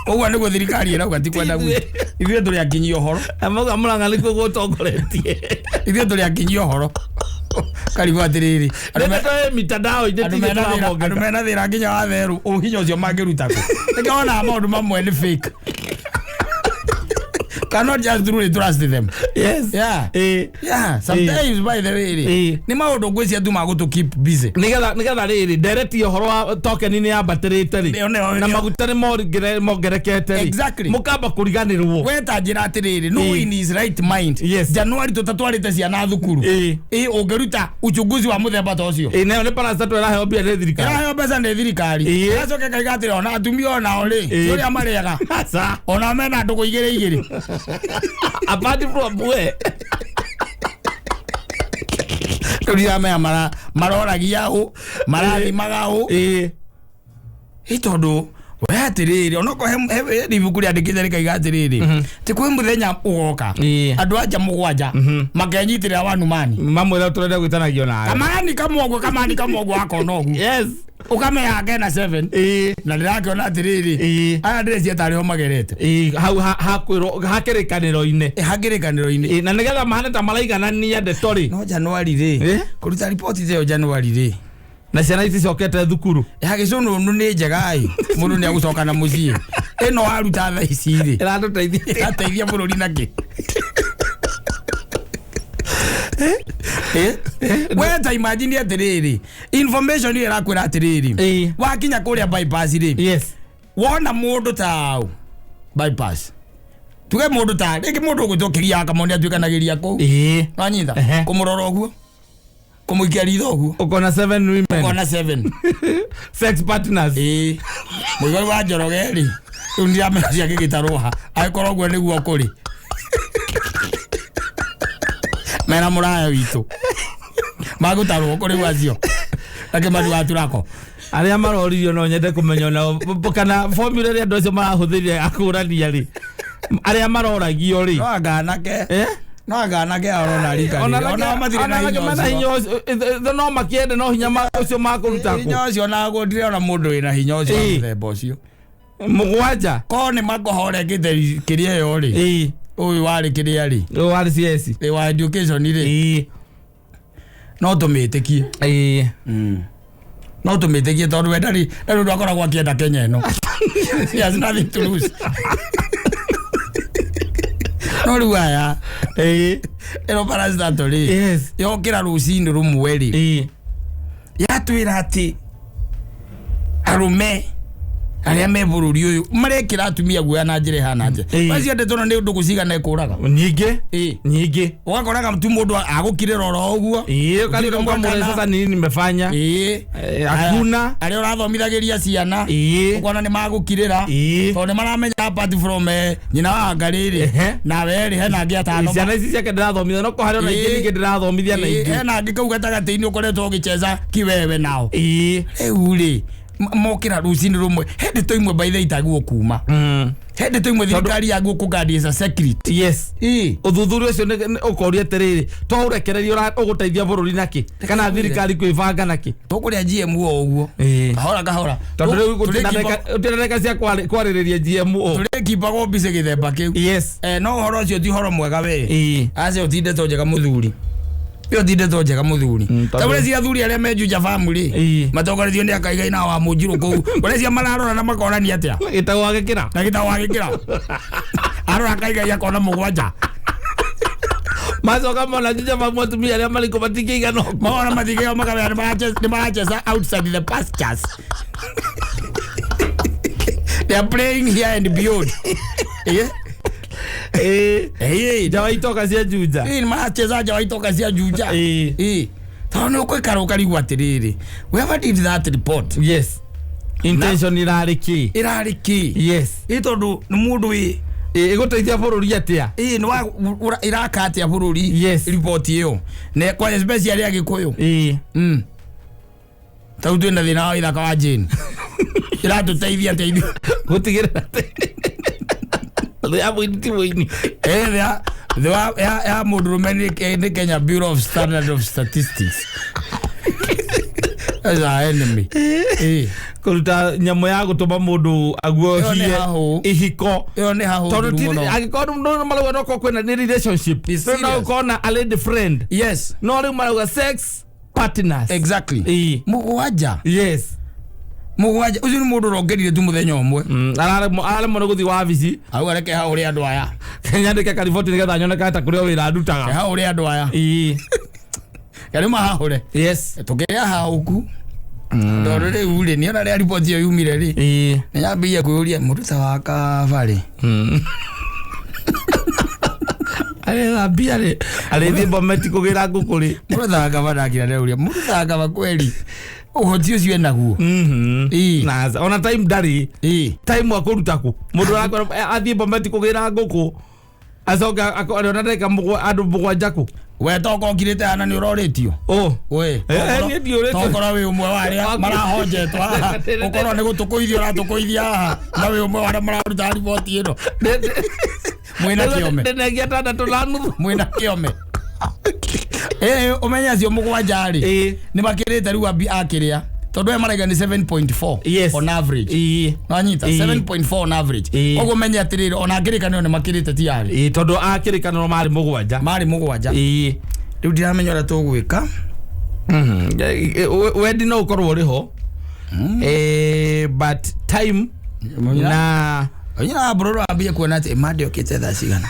A: Ũguo nĩguo thirikari ĩrauga ti kwenda gwitũ. Ithuĩ tũrĩ akinyi ũhoro.
B: Amauga mũrang'a nĩkuo gũtongoretie.
A: Ithuĩ tũrĩ akinyi ũhoro. Karigwo atĩrĩrĩ andũ
B: Ndeto ĩ mitandao-inĩ
A: andũ
B: ti
A: mena thĩna-
B: tũramongeka.
A: andũ mena thĩna nginya wa therũ ũhinya ũcio mangĩruta kũ? Nĩkĩo wonaga maũndũ mamwe nĩ fake. Cannot just truly trust them.
B: Yes.
A: Yeah.
B: Ĩĩ.
A: Yeah, sometimes by the way rĩ
B: Ĩĩ.
A: nĩ maũndũ ngwĩciria tu ma gũtũ keep busy.
B: Nĩgetha rĩrĩ ndereti ya ũhoro wa token nĩ yambatĩrĩte rĩ
A: Nĩyo, nĩyo,
B: na
A: nĩyo.
B: maguta nĩ mongerekete rĩ
A: Exactly.
B: mũkamba kũriganĩrwo.
A: We ta njĩra atĩrĩrĩ no
B: Ĩĩ.
A: in his right mind.
B: Yes.
A: Januari tũtatwarĩte ciana thukuru.
B: Ĩĩ.
A: Ĩ ũngĩruta uchunguzi wa mũthemba ta ũcio.
B: Ĩĩ, nayo nĩ paracetamol ĩraheo mbia nĩ thirikari.
A: Ĩraheo mbeca nĩ thirikari.
B: Ĩĩ.
A: Ĩgacoka ĩkaiga atĩrĩ ona atumia onao rĩ
B: Ĩĩ.
A: ti ũrĩa marĩaga
B: Aca.
A: ona mena ndũgũ igĩrĩ igĩrĩ.
B: Apart from we.
A: Rĩu ndiramenya maroragia ũ marathimaga ũ.
B: Ĩĩ.
A: Ĩ tondũ we atĩrĩrĩ onokorwo he ibuku rĩandĩkĩte rĩkaiga atĩrĩrĩ ti kwĩ mũthenya ũgoka
B: Ĩĩ.
A: andũ anja mũgwanja makenyitĩrĩra wanumani
B: Mamwĩra tũrenda gwĩtanagio nawe.
A: kamani kamwe kamani kamwe ũguo akona ũguo
B: Yes.
A: ũkamenya kena 7
B: Ĩĩ.
A: Na ndĩrakĩona atĩrĩrĩ
B: Ĩĩ.
A: aya ndĩrecia tarĩ ho magerete.
B: Ĩĩ, hau hakwĩrwo hakĩrĩkanĩro-inĩ.
A: Hangĩrĩkanĩro-inĩ.
B: Ĩĩ, na nĩgetha mahane ta maraiganania ndeto rĩ
A: No Januari rĩ
B: Ĩ?
A: kũruta riboti ta ĩyo Januari rĩ
B: na ciana iticokete thukuru.
A: Hagĩcũnũnũ nĩ njega ĩ mũndũ nĩ agũcoka na mũciĩ ĩno waruta thaa ici rĩ
B: Ĩratũteithia.
A: Ĩrateithia bũrũri nakĩ? We ta imagine atĩrĩrĩ information ĩyo ĩrakwĩra atĩrĩrĩ
B: Ĩĩ.
A: wakinya kũrĩa bypass rĩ
B: Yes.
A: wona mũndũ ta ũ bypass tuge mũndũ ta rĩngĩ mũndũ ũgwĩtwo kĩria akamoni atuĩkanagĩria kũu
B: Ĩĩ.
A: wanyita
B: Ehe.
A: kũmũrora ũguo kũmũikia ritho ũguo
B: Ũkona seven women.
A: ũkona 7.
B: Sex partners.
A: Ĩĩ mũigoi wa Njoroge rĩ rĩu ndiramenya ciake gĩtarũha angĩkorwo ũguo nĩguo kũrĩ mena mũraya witũ magũtarwo kũrĩ acio na Kĩmani wa Turako.
B: Arĩa maroririo no nyende kũmenya onao kana formula ĩrĩa andũ acio marahũthĩrire ya kũrania rĩ arĩa maroragio rĩ
A: No anga anake
B: Eh?
A: No anga anake arona rika rĩrĩ. Onao matirĩ na
B: Ona
A: hinya
B: mena
A: ũcio.
B: hinya ũcio no makĩende no hinya ũcio makũruta
A: Hinya
B: kũ
A: ũcio naguo ndirona mũndũ wĩna hinya ũcio wa
B: Ĩĩ.
A: mũthemba ũcio.
B: Mũgwanja.
A: Korwo nĩ makohorekĩte kĩrĩa ĩyo rĩ
B: Ĩĩ.
A: ũyũ warĩ kĩrĩa rĩ
B: Ũyũ warĩ CS.
A: ĩ wa education rĩ
B: Ĩĩ.
A: No tũmĩtĩkie.
B: Ĩĩ.
A: No tũmĩtĩkie tondũ we ndarĩ ndarĩ ũndũ akoragwo akĩenda Kenya ĩno. He has nothing to lose. No rĩu aya
B: Ĩĩ.
A: ĩno parastatal rĩ
B: Yes.
A: yokĩra rũcinĩ rũmwe rĩ
B: Ĩĩ.
A: yatwĩra atĩ arũme Arĩa me bũrũri ũyũ marekĩra atumia guoya na njĩra ĩhana atĩa?
B: Ĩĩ.
A: Macio ndeto nĩ ũndũ gũcigana ĩkũraga.
B: Nyingĩ.
A: Ĩĩ.
B: Nyingĩ.
A: Ũgakoraga tu mũndũ agũkirĩra oro ũguo.
B: Ĩĩ, ũkarĩra
A: Gũtirĩ
B: ũkamwĩra
A: kana-
B: sasa nini nimefanya.
A: Ĩĩ.
B: Eh, hakuna.
A: Arĩa ũrathomithagĩria ciana
B: Ĩĩ.
A: ũkona nĩ magũkirĩra
B: Ĩĩ.
A: tondũ nĩ maramenya apart from nyina wa ngarĩ rĩ,
B: Ehe.
A: nawe rĩ, hena angĩ atano.
B: Ciana ici ciake ndĩrathomithia no kũharĩ ona ingĩ
A: Ĩĩ.
B: ningĩ ndĩrathomithia na
A: Ĩĩ,
B: ingĩ.
A: hena angĩ kau gatagatĩ-inĩ ũkoretwo ũgĩcheza kiwewe nao.
B: Ĩĩ.
A: Rĩu rĩ, mokĩra rũcinĩ rũmwe he ndeto imwe baithe itaguo kuma, he ndeto imwe thirikari yaguo kũguard as a secret.
B: Yes.
A: Ĩĩ.
B: Ũthuthuria ũcio ũkoria atĩrĩrĩ, to ũrekererio ũgũteithia bũrũri nakĩ kana thirikari kwĩbanga nakĩ?
A: Tũkũrĩa GMO o ũguo.
B: Ĩĩ.
A: Kahora kahora.
B: Tondũ rĩu
A: Tũrĩkipa-
B: gũtirĩ na ndagĩka cia kwarĩrĩria GMO.
A: Tũrĩkipagwo mbica gĩthemba kĩu.
B: Yes.
A: No ũhoro ũcio ti ũhoro mwega we.
B: Ĩĩ.
A: Acio ti ndeto njega mũthuri, ĩyo ti ndeto njega mũthuri.
B: Tondũ-
A: Ta ũreciria athuri arĩa me Juja family
B: Ĩĩ.
A: matongoretio nĩ akaigai na wa mũnjirũ kũu, ũreciria mararora na makorania atĩa?
B: Gĩtagwo agĩkĩra.
A: Na gĩtagwo agĩkĩra arora akaigai akona mũgwanja.
B: Macoka mona Juja famu atumia arĩa marĩ kũ matingĩigana ũguo.
A: Maona mathigeo makamenya nĩ maracheza outside the pastures. They are playing here and beyond. Eh?
B: Ĩĩ.
A: Eh.
B: Njawa itoka cia Juja.
A: Ĩĩ, nĩ maracheza njawa itoka cia Juja.
B: Ĩĩ.
A: Ĩĩ. Tondũ nĩ ũgũikara ũkarigwo atĩrĩrĩ, whoever did that report,
B: Yes. Intention irarĩ kĩ?
A: ĩrarĩ kĩ?
B: Yes.
A: Ĩ, tondũ nĩ mũndũ wĩ
B: Ĩĩ, ĩgũteithia bũrũri atĩa?
A: Ĩĩ, nĩ wa ĩraka atĩa bũrũri?
B: Yes.
A: Report ĩyo na kwa especially arĩa Agĩkũyũ.
B: Ĩĩ.
A: Tau twĩna thĩna wa ithaka wa Jane, ĩratũteithia atĩa ithuĩ?
B: Gũtigĩrĩra atĩ thĩ ya mũini ti mũini.
A: Eh, thĩ ya mũndũrũme nĩ Kenya Bureau of Standard of Statistics as our enemy. Ĩĩ.
B: Kũruta nyamũ ya gũtũma mũndũ
A: Ĩyo nĩ
B: aguohie
A: hahũ.
B: ihiko.
A: Ĩyo nĩ hahũ
B: Tondũ
A: njũru
B: ti
A: mũno.
B: angĩkorwo nĩ marauga no korwo kwĩna nĩ relationship,
A: It's
B: no
A: serious.
B: ũkorwo na a lady friend,
A: Yes.
B: no rĩu marauga sex partners.
A: Exactly.
B: Ĩĩ.
A: Mũgwanja.
B: Yes.
A: Mũgwanja ũcio nĩ mũndũ ũrongerire tu mũthenya ũmwe.
B: Araremwo nĩ gũthiĩ wabici.
A: Auga reke hahũre andũ aya.
B: Nyandĩke kariboti nĩgetha nyoneke ta kũrĩ o wĩra ndutaga.
A: Hahũre andũ aya.
B: Ĩĩ.
A: Rĩu mahahũre.
B: Yes.
A: Tũkĩrĩa hahũku tondũ rĩu rĩ, nĩona rĩa riboti ĩyo yumire rĩ,
B: Ĩĩ.
A: nĩ nyambĩrĩirie kwĩyũria mũndũ ta wa kaba rĩ,
B: Arĩetha mbia rĩ, arĩthiĩ Bometi kũgĩra ngũkũ rĩ.
A: Mũndũ ta wa kaba ndakira ndeuria mũndũ ta wa kaba kweri ũhoti ũcio enaguo? Ĩĩ.
B: Na ona time ndarĩ.
A: Ĩĩ.
B: Time akũruta kũ mũndũ arakora athiĩ Bometi kũgĩra ngũkũ acoke arĩona ndagĩka andũ mũgwanja kũ.
A: We toka ũkirĩte hana nĩ ũrorĩtio.
B: Ũ.
A: We.
B: Niĩ ndiũrĩtio.
A: Tokorwo wĩ ũmwe wa arĩa marahonjetwo haha, ũkorwo nĩ gũtũkũithia ũratũkũithia haha na wĩ ũmwe wa arĩa mararuta riboti ĩno mwĩna kĩome.
B: Ndĩnengia atandatũ na nuthu.
A: Mwĩna kĩome. Ĩ, ũmenye acio mũgwanja rĩ,
B: Ĩĩ.
A: nĩ makĩrĩte rĩu ambi akĩrĩa tondũ aya maraiga nĩ 7.4
B: Yes.
A: on average.
B: Ĩĩ.
A: Wanyita?
B: Ĩĩ.
A: 7.4 on average.
B: Ĩĩ.
A: Koguo menye atĩrĩrĩ, ona ngĩrĩkanĩro nĩ makĩrĩte tiarĩ.
B: Ĩĩ, tondũ akĩrĩkanĩro marĩ mũgwanja.
A: Marĩ mũgwanja.
B: Ĩĩ.
A: Rĩu ndiramenya ũrĩa tũgwĩka.
B: Wendi no ũkorwo ũrĩ ho. But time na
A: Onyina mbũrũrũ ambie kuona atĩ Monday okĩte thaa cigana?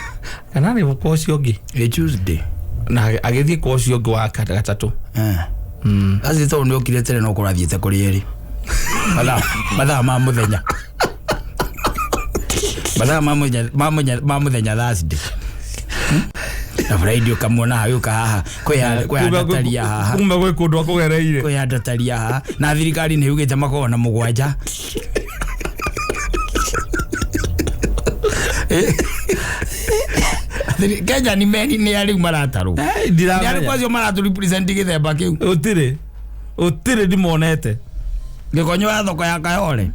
B: Kana nĩ kwa ũcio ũngĩ.
A: Ĩ, Tuesday.
B: Na agĩthiĩ kwa ũcio ũngĩ wa gatatũ.
A: Aci tondũ nĩ okire tene no kũrathiĩte kũrĩ erĩ mathaa ma mũthenya, mathaa ma mũthenya Thursday. Na Friday ũkamuona haha, haha kwĩ andataria haha.
B: Kuma gwĩ kũndũ akũgereire.
A: Kwĩ andataria haha na thirikari nĩ yugĩte makoragwo na mũgwanja. Kenya ni meni nĩ arĩu maratarwo, nĩ arĩkũ
B: Ndiramenya.
A: acio maratũ represent gĩthemba kĩu?
B: Ũtirĩ, ũtirĩ ndimonete.
A: Gĩkonyo ya thoko ya Kayole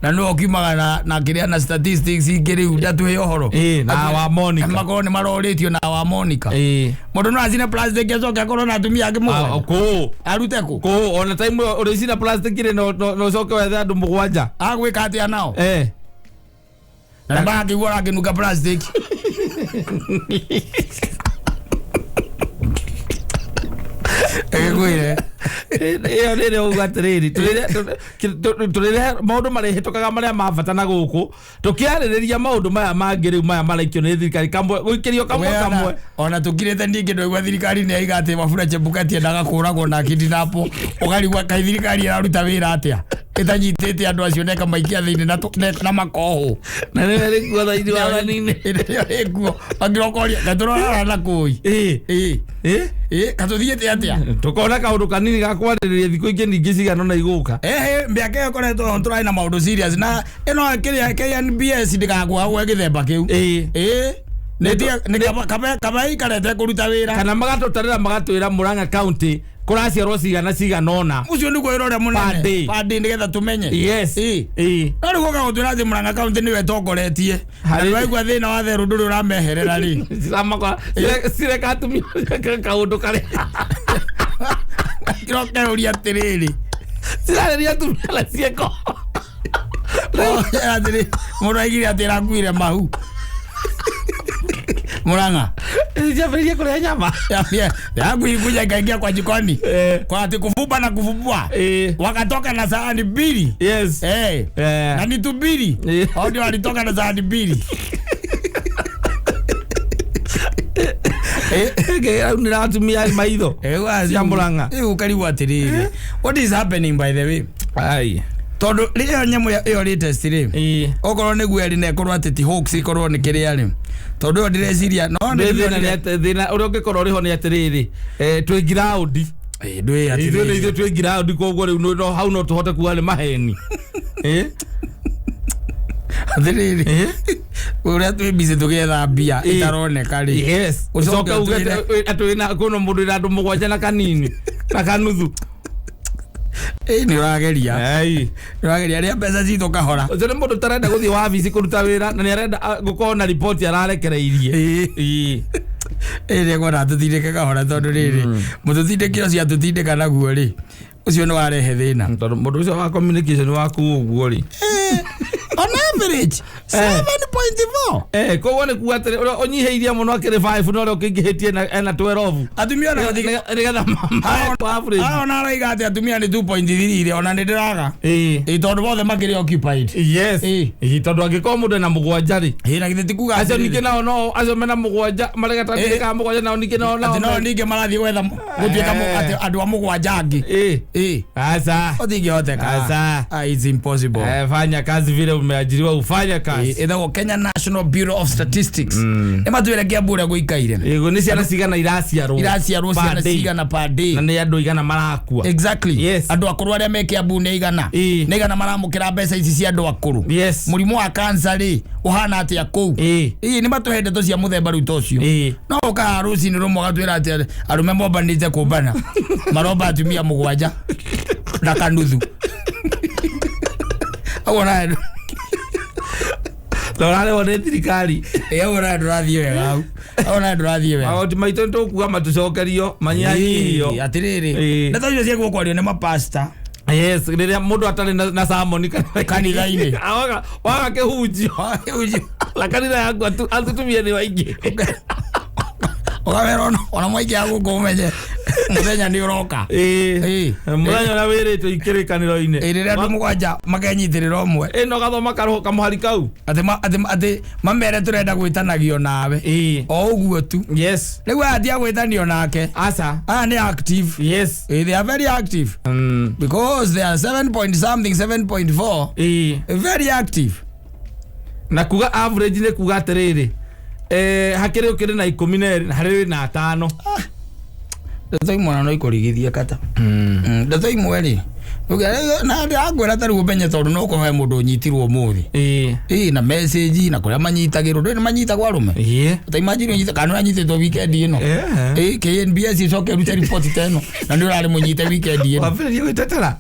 A: na nĩwe ũkiumaga na kĩrĩa na statistics ingĩ rĩu ndatũhe ũhoro.
B: Ĩĩ, na wa Monica.
A: Na makorwo nĩ marorĩtio na wa Monica.
B: Ĩĩ.
A: Mũndũ no acine plastic acoke akorwo na atumia angĩ mũgwanja?
B: Kũ?
A: Arute kũ?
B: Kũ ona time ĩyo ũrĩcina plastic rĩ, no ũcoke wethe andũ mũgwanja.
A: Agwĩka atĩa nao?
B: Eh.
A: Na nĩ marakĩigua ũrakĩnunga plastic. Ĩgĩkwĩre.
B: Ĩyo rĩrĩa uga atĩrĩrĩ, tũrĩrehe maũndũ marĩhĩtũkaga marĩa ma bata na gũkũ tũkĩarĩrĩria maũndũ maya mangĩ rĩu maya maraikio nĩ thirikari kamwe gũikĩrio kamwe
A: We ona-
B: kamwe.
A: Ona tukirite ningĩ ndwaigua thirikari nĩ yaiga atĩ Wafula Chebukati endaga kũragwo na kidnapo, ũkarigwo kaĩ thirikari ĩraruta wĩra atĩa ĩtanyitĩte andũ acio na ĩkamaikia thĩinĩ na makohwo.
B: Na nĩwe rĩkuo thaithi wathani-inĩ.
A: Ĩrĩa ĩkuo makĩrokoria kaĩ tũrorara na kũi.
B: Ĩĩ.
A: Ĩĩ.
B: Ĩĩ.
A: Ĩĩ, katũthiĩte atĩa?
B: Tũkona kaũndũ kanini ga kwarĩrĩria thikũ ingĩ ningĩ cigana na igũka.
A: Ehe, mĩaka ĩyo ĩkoretwo tũrarĩ na maũndũ serious na ĩno kĩrĩa KNBS ndĩgakũhagwo gĩthemba kĩu.
B: Ĩĩ.
A: Ĩĩ, nĩ kaba ikarete kũruta wĩra.
B: Kana magatũtarĩra magatwĩra Murang'a County kũraciarwo cigana cigana ũna.
A: Ũcio nĩguo wĩra ũrĩa
B: Per
A: mũnene
B: day.
A: per day, nĩgetha tũmenye.
B: Yes.
A: Ĩĩ.
B: Ĩĩ.
A: No rĩu ũka gũtwĩra atĩ Murang'a County nĩwe ĩtongoretie na nĩwaigua thĩna wa therũ ndũrĩ ũrameherera rĩ.
B: Ciramakora cireka atumia kaũndũ karĩa.
A: Kĩroke ũria atĩrĩrĩ.
B: Cirarĩria atumia na ciĩko.
A: Atĩrĩ, mũndũ aigire atĩ ĩrakuire mahu Murang'a.
B: Ciambĩrĩrie kũrĩa nyama.
A: Yakuikuja ikaingia kwa jikoni kwa ati kufumba na kufumbua, wakatoka na sahani mbili. Na ni tumbili. Hao ndio walitoka na sahani mbili.
B: Nĩ atumia maitho cia Murang'a.
A: Ũkarigwo atĩrĩrĩ, what is happening, by the way?
B: Ai.
A: Tondũ ĩyo nyamũ ĩyo latest rĩ, okorwo nĩguo ĩrĩ na ĩkorwo atĩ ti hoax, ĩkorwo nĩ kĩrĩa rĩ, tondũ ĩyo ndĩreciria no
B: thĩna nĩ thĩna ũrĩa ũngĩkorwo ũrĩ ho nĩ atĩrĩrĩ, twĩ ground.
A: Ĩ, ndwĩ
B: ithuĩ nĩ
A: atĩrĩrĩ.
B: Ithuĩ twĩ ground, koguo rĩu no hau no tũhote kuga nĩ maheni.
A: Atĩrĩrĩ, ũrĩa twĩ busy tũgĩetha mbia itaroneka rĩ.
B: Yes.
A: Ũcoke
B: Ũcoke uge
A: ũtwĩre-
B: atĩ wĩna kwĩna mũndũ wĩna andũ mũgwanja na kanini na kanuthu.
A: Ĩ, nĩ ũrageria.
B: Ai.
A: Nĩ ũrageria rĩa mbeca citũ kahora.
B: Ũcio nĩ mũndũ ũtarenda gũthiĩ wabici kũruta wĩra na nĩ arenda gũkorwo na riboti ararekereirie.
A: Ĩ. Ĩ, nĩngwenda tũtindĩke kahora, tondũ rĩrĩ mũtũtindĩke ũcio atũtindĩka naguo rĩ, ũcio nĩ warehe thĩna.
B: Tondũ mũndũ ũcio wa communication waku ũguo rĩ.
A: On average 7.4.
B: Koguo nĩ kuga atĩrĩ, ũrĩa ũnyihĩirie mũno akĩrĩ 5 na ũrĩa ũkĩingĩhĩtie ena 12.
A: Atumia ona
B: nĩgetha average.
A: Aya ona araiga atĩ atumia nĩ 2.3 rĩ, ona nĩ ndĩraga. Ĩ, tondũ bothe makĩrĩ occupied.
B: Yes. Ĩ, tondũ angĩkorwo mũndũ ena mũgwanja rĩ,
A: Ĩ, na githĩ ti kuga
B: acio
A: atĩrĩrĩ,
B: ningĩ nao no acio mena mũgwanja marĩ gatagatĩ ka mũgwanja nao ningĩ nao
A: atĩ
B: nao
A: no ningĩ marathiĩ gwetha gũtuĩka atĩ andũ a mũgwanja angĩ.
B: Ĩ.
A: Ĩ.
B: Asa.
A: Ũtingĩhoteka.
B: Asa.
A: Ah, it's impossible.
B: Fanya kazi vile umeajiriwa ufanye kazi.
A: Ĩtagwo Kenya National Bureau of Statistics, nĩ matwĩre Kĩambu ũrĩa gũikaire.
B: Ĩgo nĩ ciana cigana iraciarwo.
A: Iraciarwo
B: per
A: ciana
B: day.
A: cigana per day.
B: Na nĩ andũ igana marakua.
A: Exactly. Andũ akũrũ arĩa me Kĩambu nĩ igana?
B: Ĩ.
A: Nĩ igana maramũkĩra mbeca ici cia andũ akũrũ? Mũrimũ wa kansa rĩ, ũhana atĩa kũu?
B: Ĩ.
A: Ĩ, nĩ matũhe ndeto cia mũthemba rĩu ta ũcio.
B: Ĩ.
A: No ũkaga rũcinĩ rũmwe ũgatwĩra atĩ arũme mombanĩte kũmbana maromba atumia mũgwanja na kanuthu ũguo nawe.
B: Na ũrarĩhwo nĩ thirikari.
A: Ĩ, ũguo nawe ndũrathiĩ wega hau, ũguo nawe ndũrathiĩ wega.
B: Magoti maitũ nĩ tũkuga matũcokerio manyihanyihio.
A: Ĩ, atĩrĩrĩ,
B: Ĩ.
A: ndeto icio ciaguo kwario nĩ mapasta.
B: Yes, rĩrĩa mũndũ atarĩ na sermon
A: Kanitha-inĩ.
B: Waga kĩhunjio na kanitha yaku atumia nĩ waingĩ.
A: Ũkawĩra ona mwaingĩ a gũkũ ũmenye mũthenya nĩ ũroka.
B: Ĩ.
A: Ĩ.
B: Mũthenya ũrĩa wĩrĩtwo ikĩrĩkanĩro-inĩ.
A: Ĩ, rĩrĩa andũ mũgwanja makenyitĩrĩra ũmwe.
B: Ĩ, no gathoma karũhũ kamũhari kau.
A: Atĩ mamere tũrenda gwĩtanagio nawe.
B: Ĩ.
A: O ũguo tu.
B: Yes.
A: Rĩu aya ti agwĩtanio nake.
B: Asa.
A: Aya nĩ active.
B: Yes.
A: Ĩ, they are very active because they are 7 point something, 7.4.
B: Ĩ.
A: Very active.
B: Na kuga average nĩ kuga atĩrĩrĩ, hakĩrĩ ũkĩrĩ na 12 na harĩ wĩna atano.
A: Ndeto imwe ona no ikũrigithie kata. Ndeto imwe rĩ, na ndĩrakwĩra ta rĩu ũmenye, tondũ no ũkorwo he mũndũ ũnyitirwo ũmũthĩ.
B: Ĩ.
A: Ĩ, na message na kũrĩa manyitagĩrwo, ndũĩ nĩ manyitagwo arũme.
B: Ĩ.
A: Ta imagine ũnyite kana ũranyitĩtwo weekend ĩno.
B: Eh.
A: Ĩ, KNBS icoke ĩrute report ta ĩno na nĩ ũrarĩ mũnyite weekend ĩno.
B: Wambĩrĩria gwĩtetera.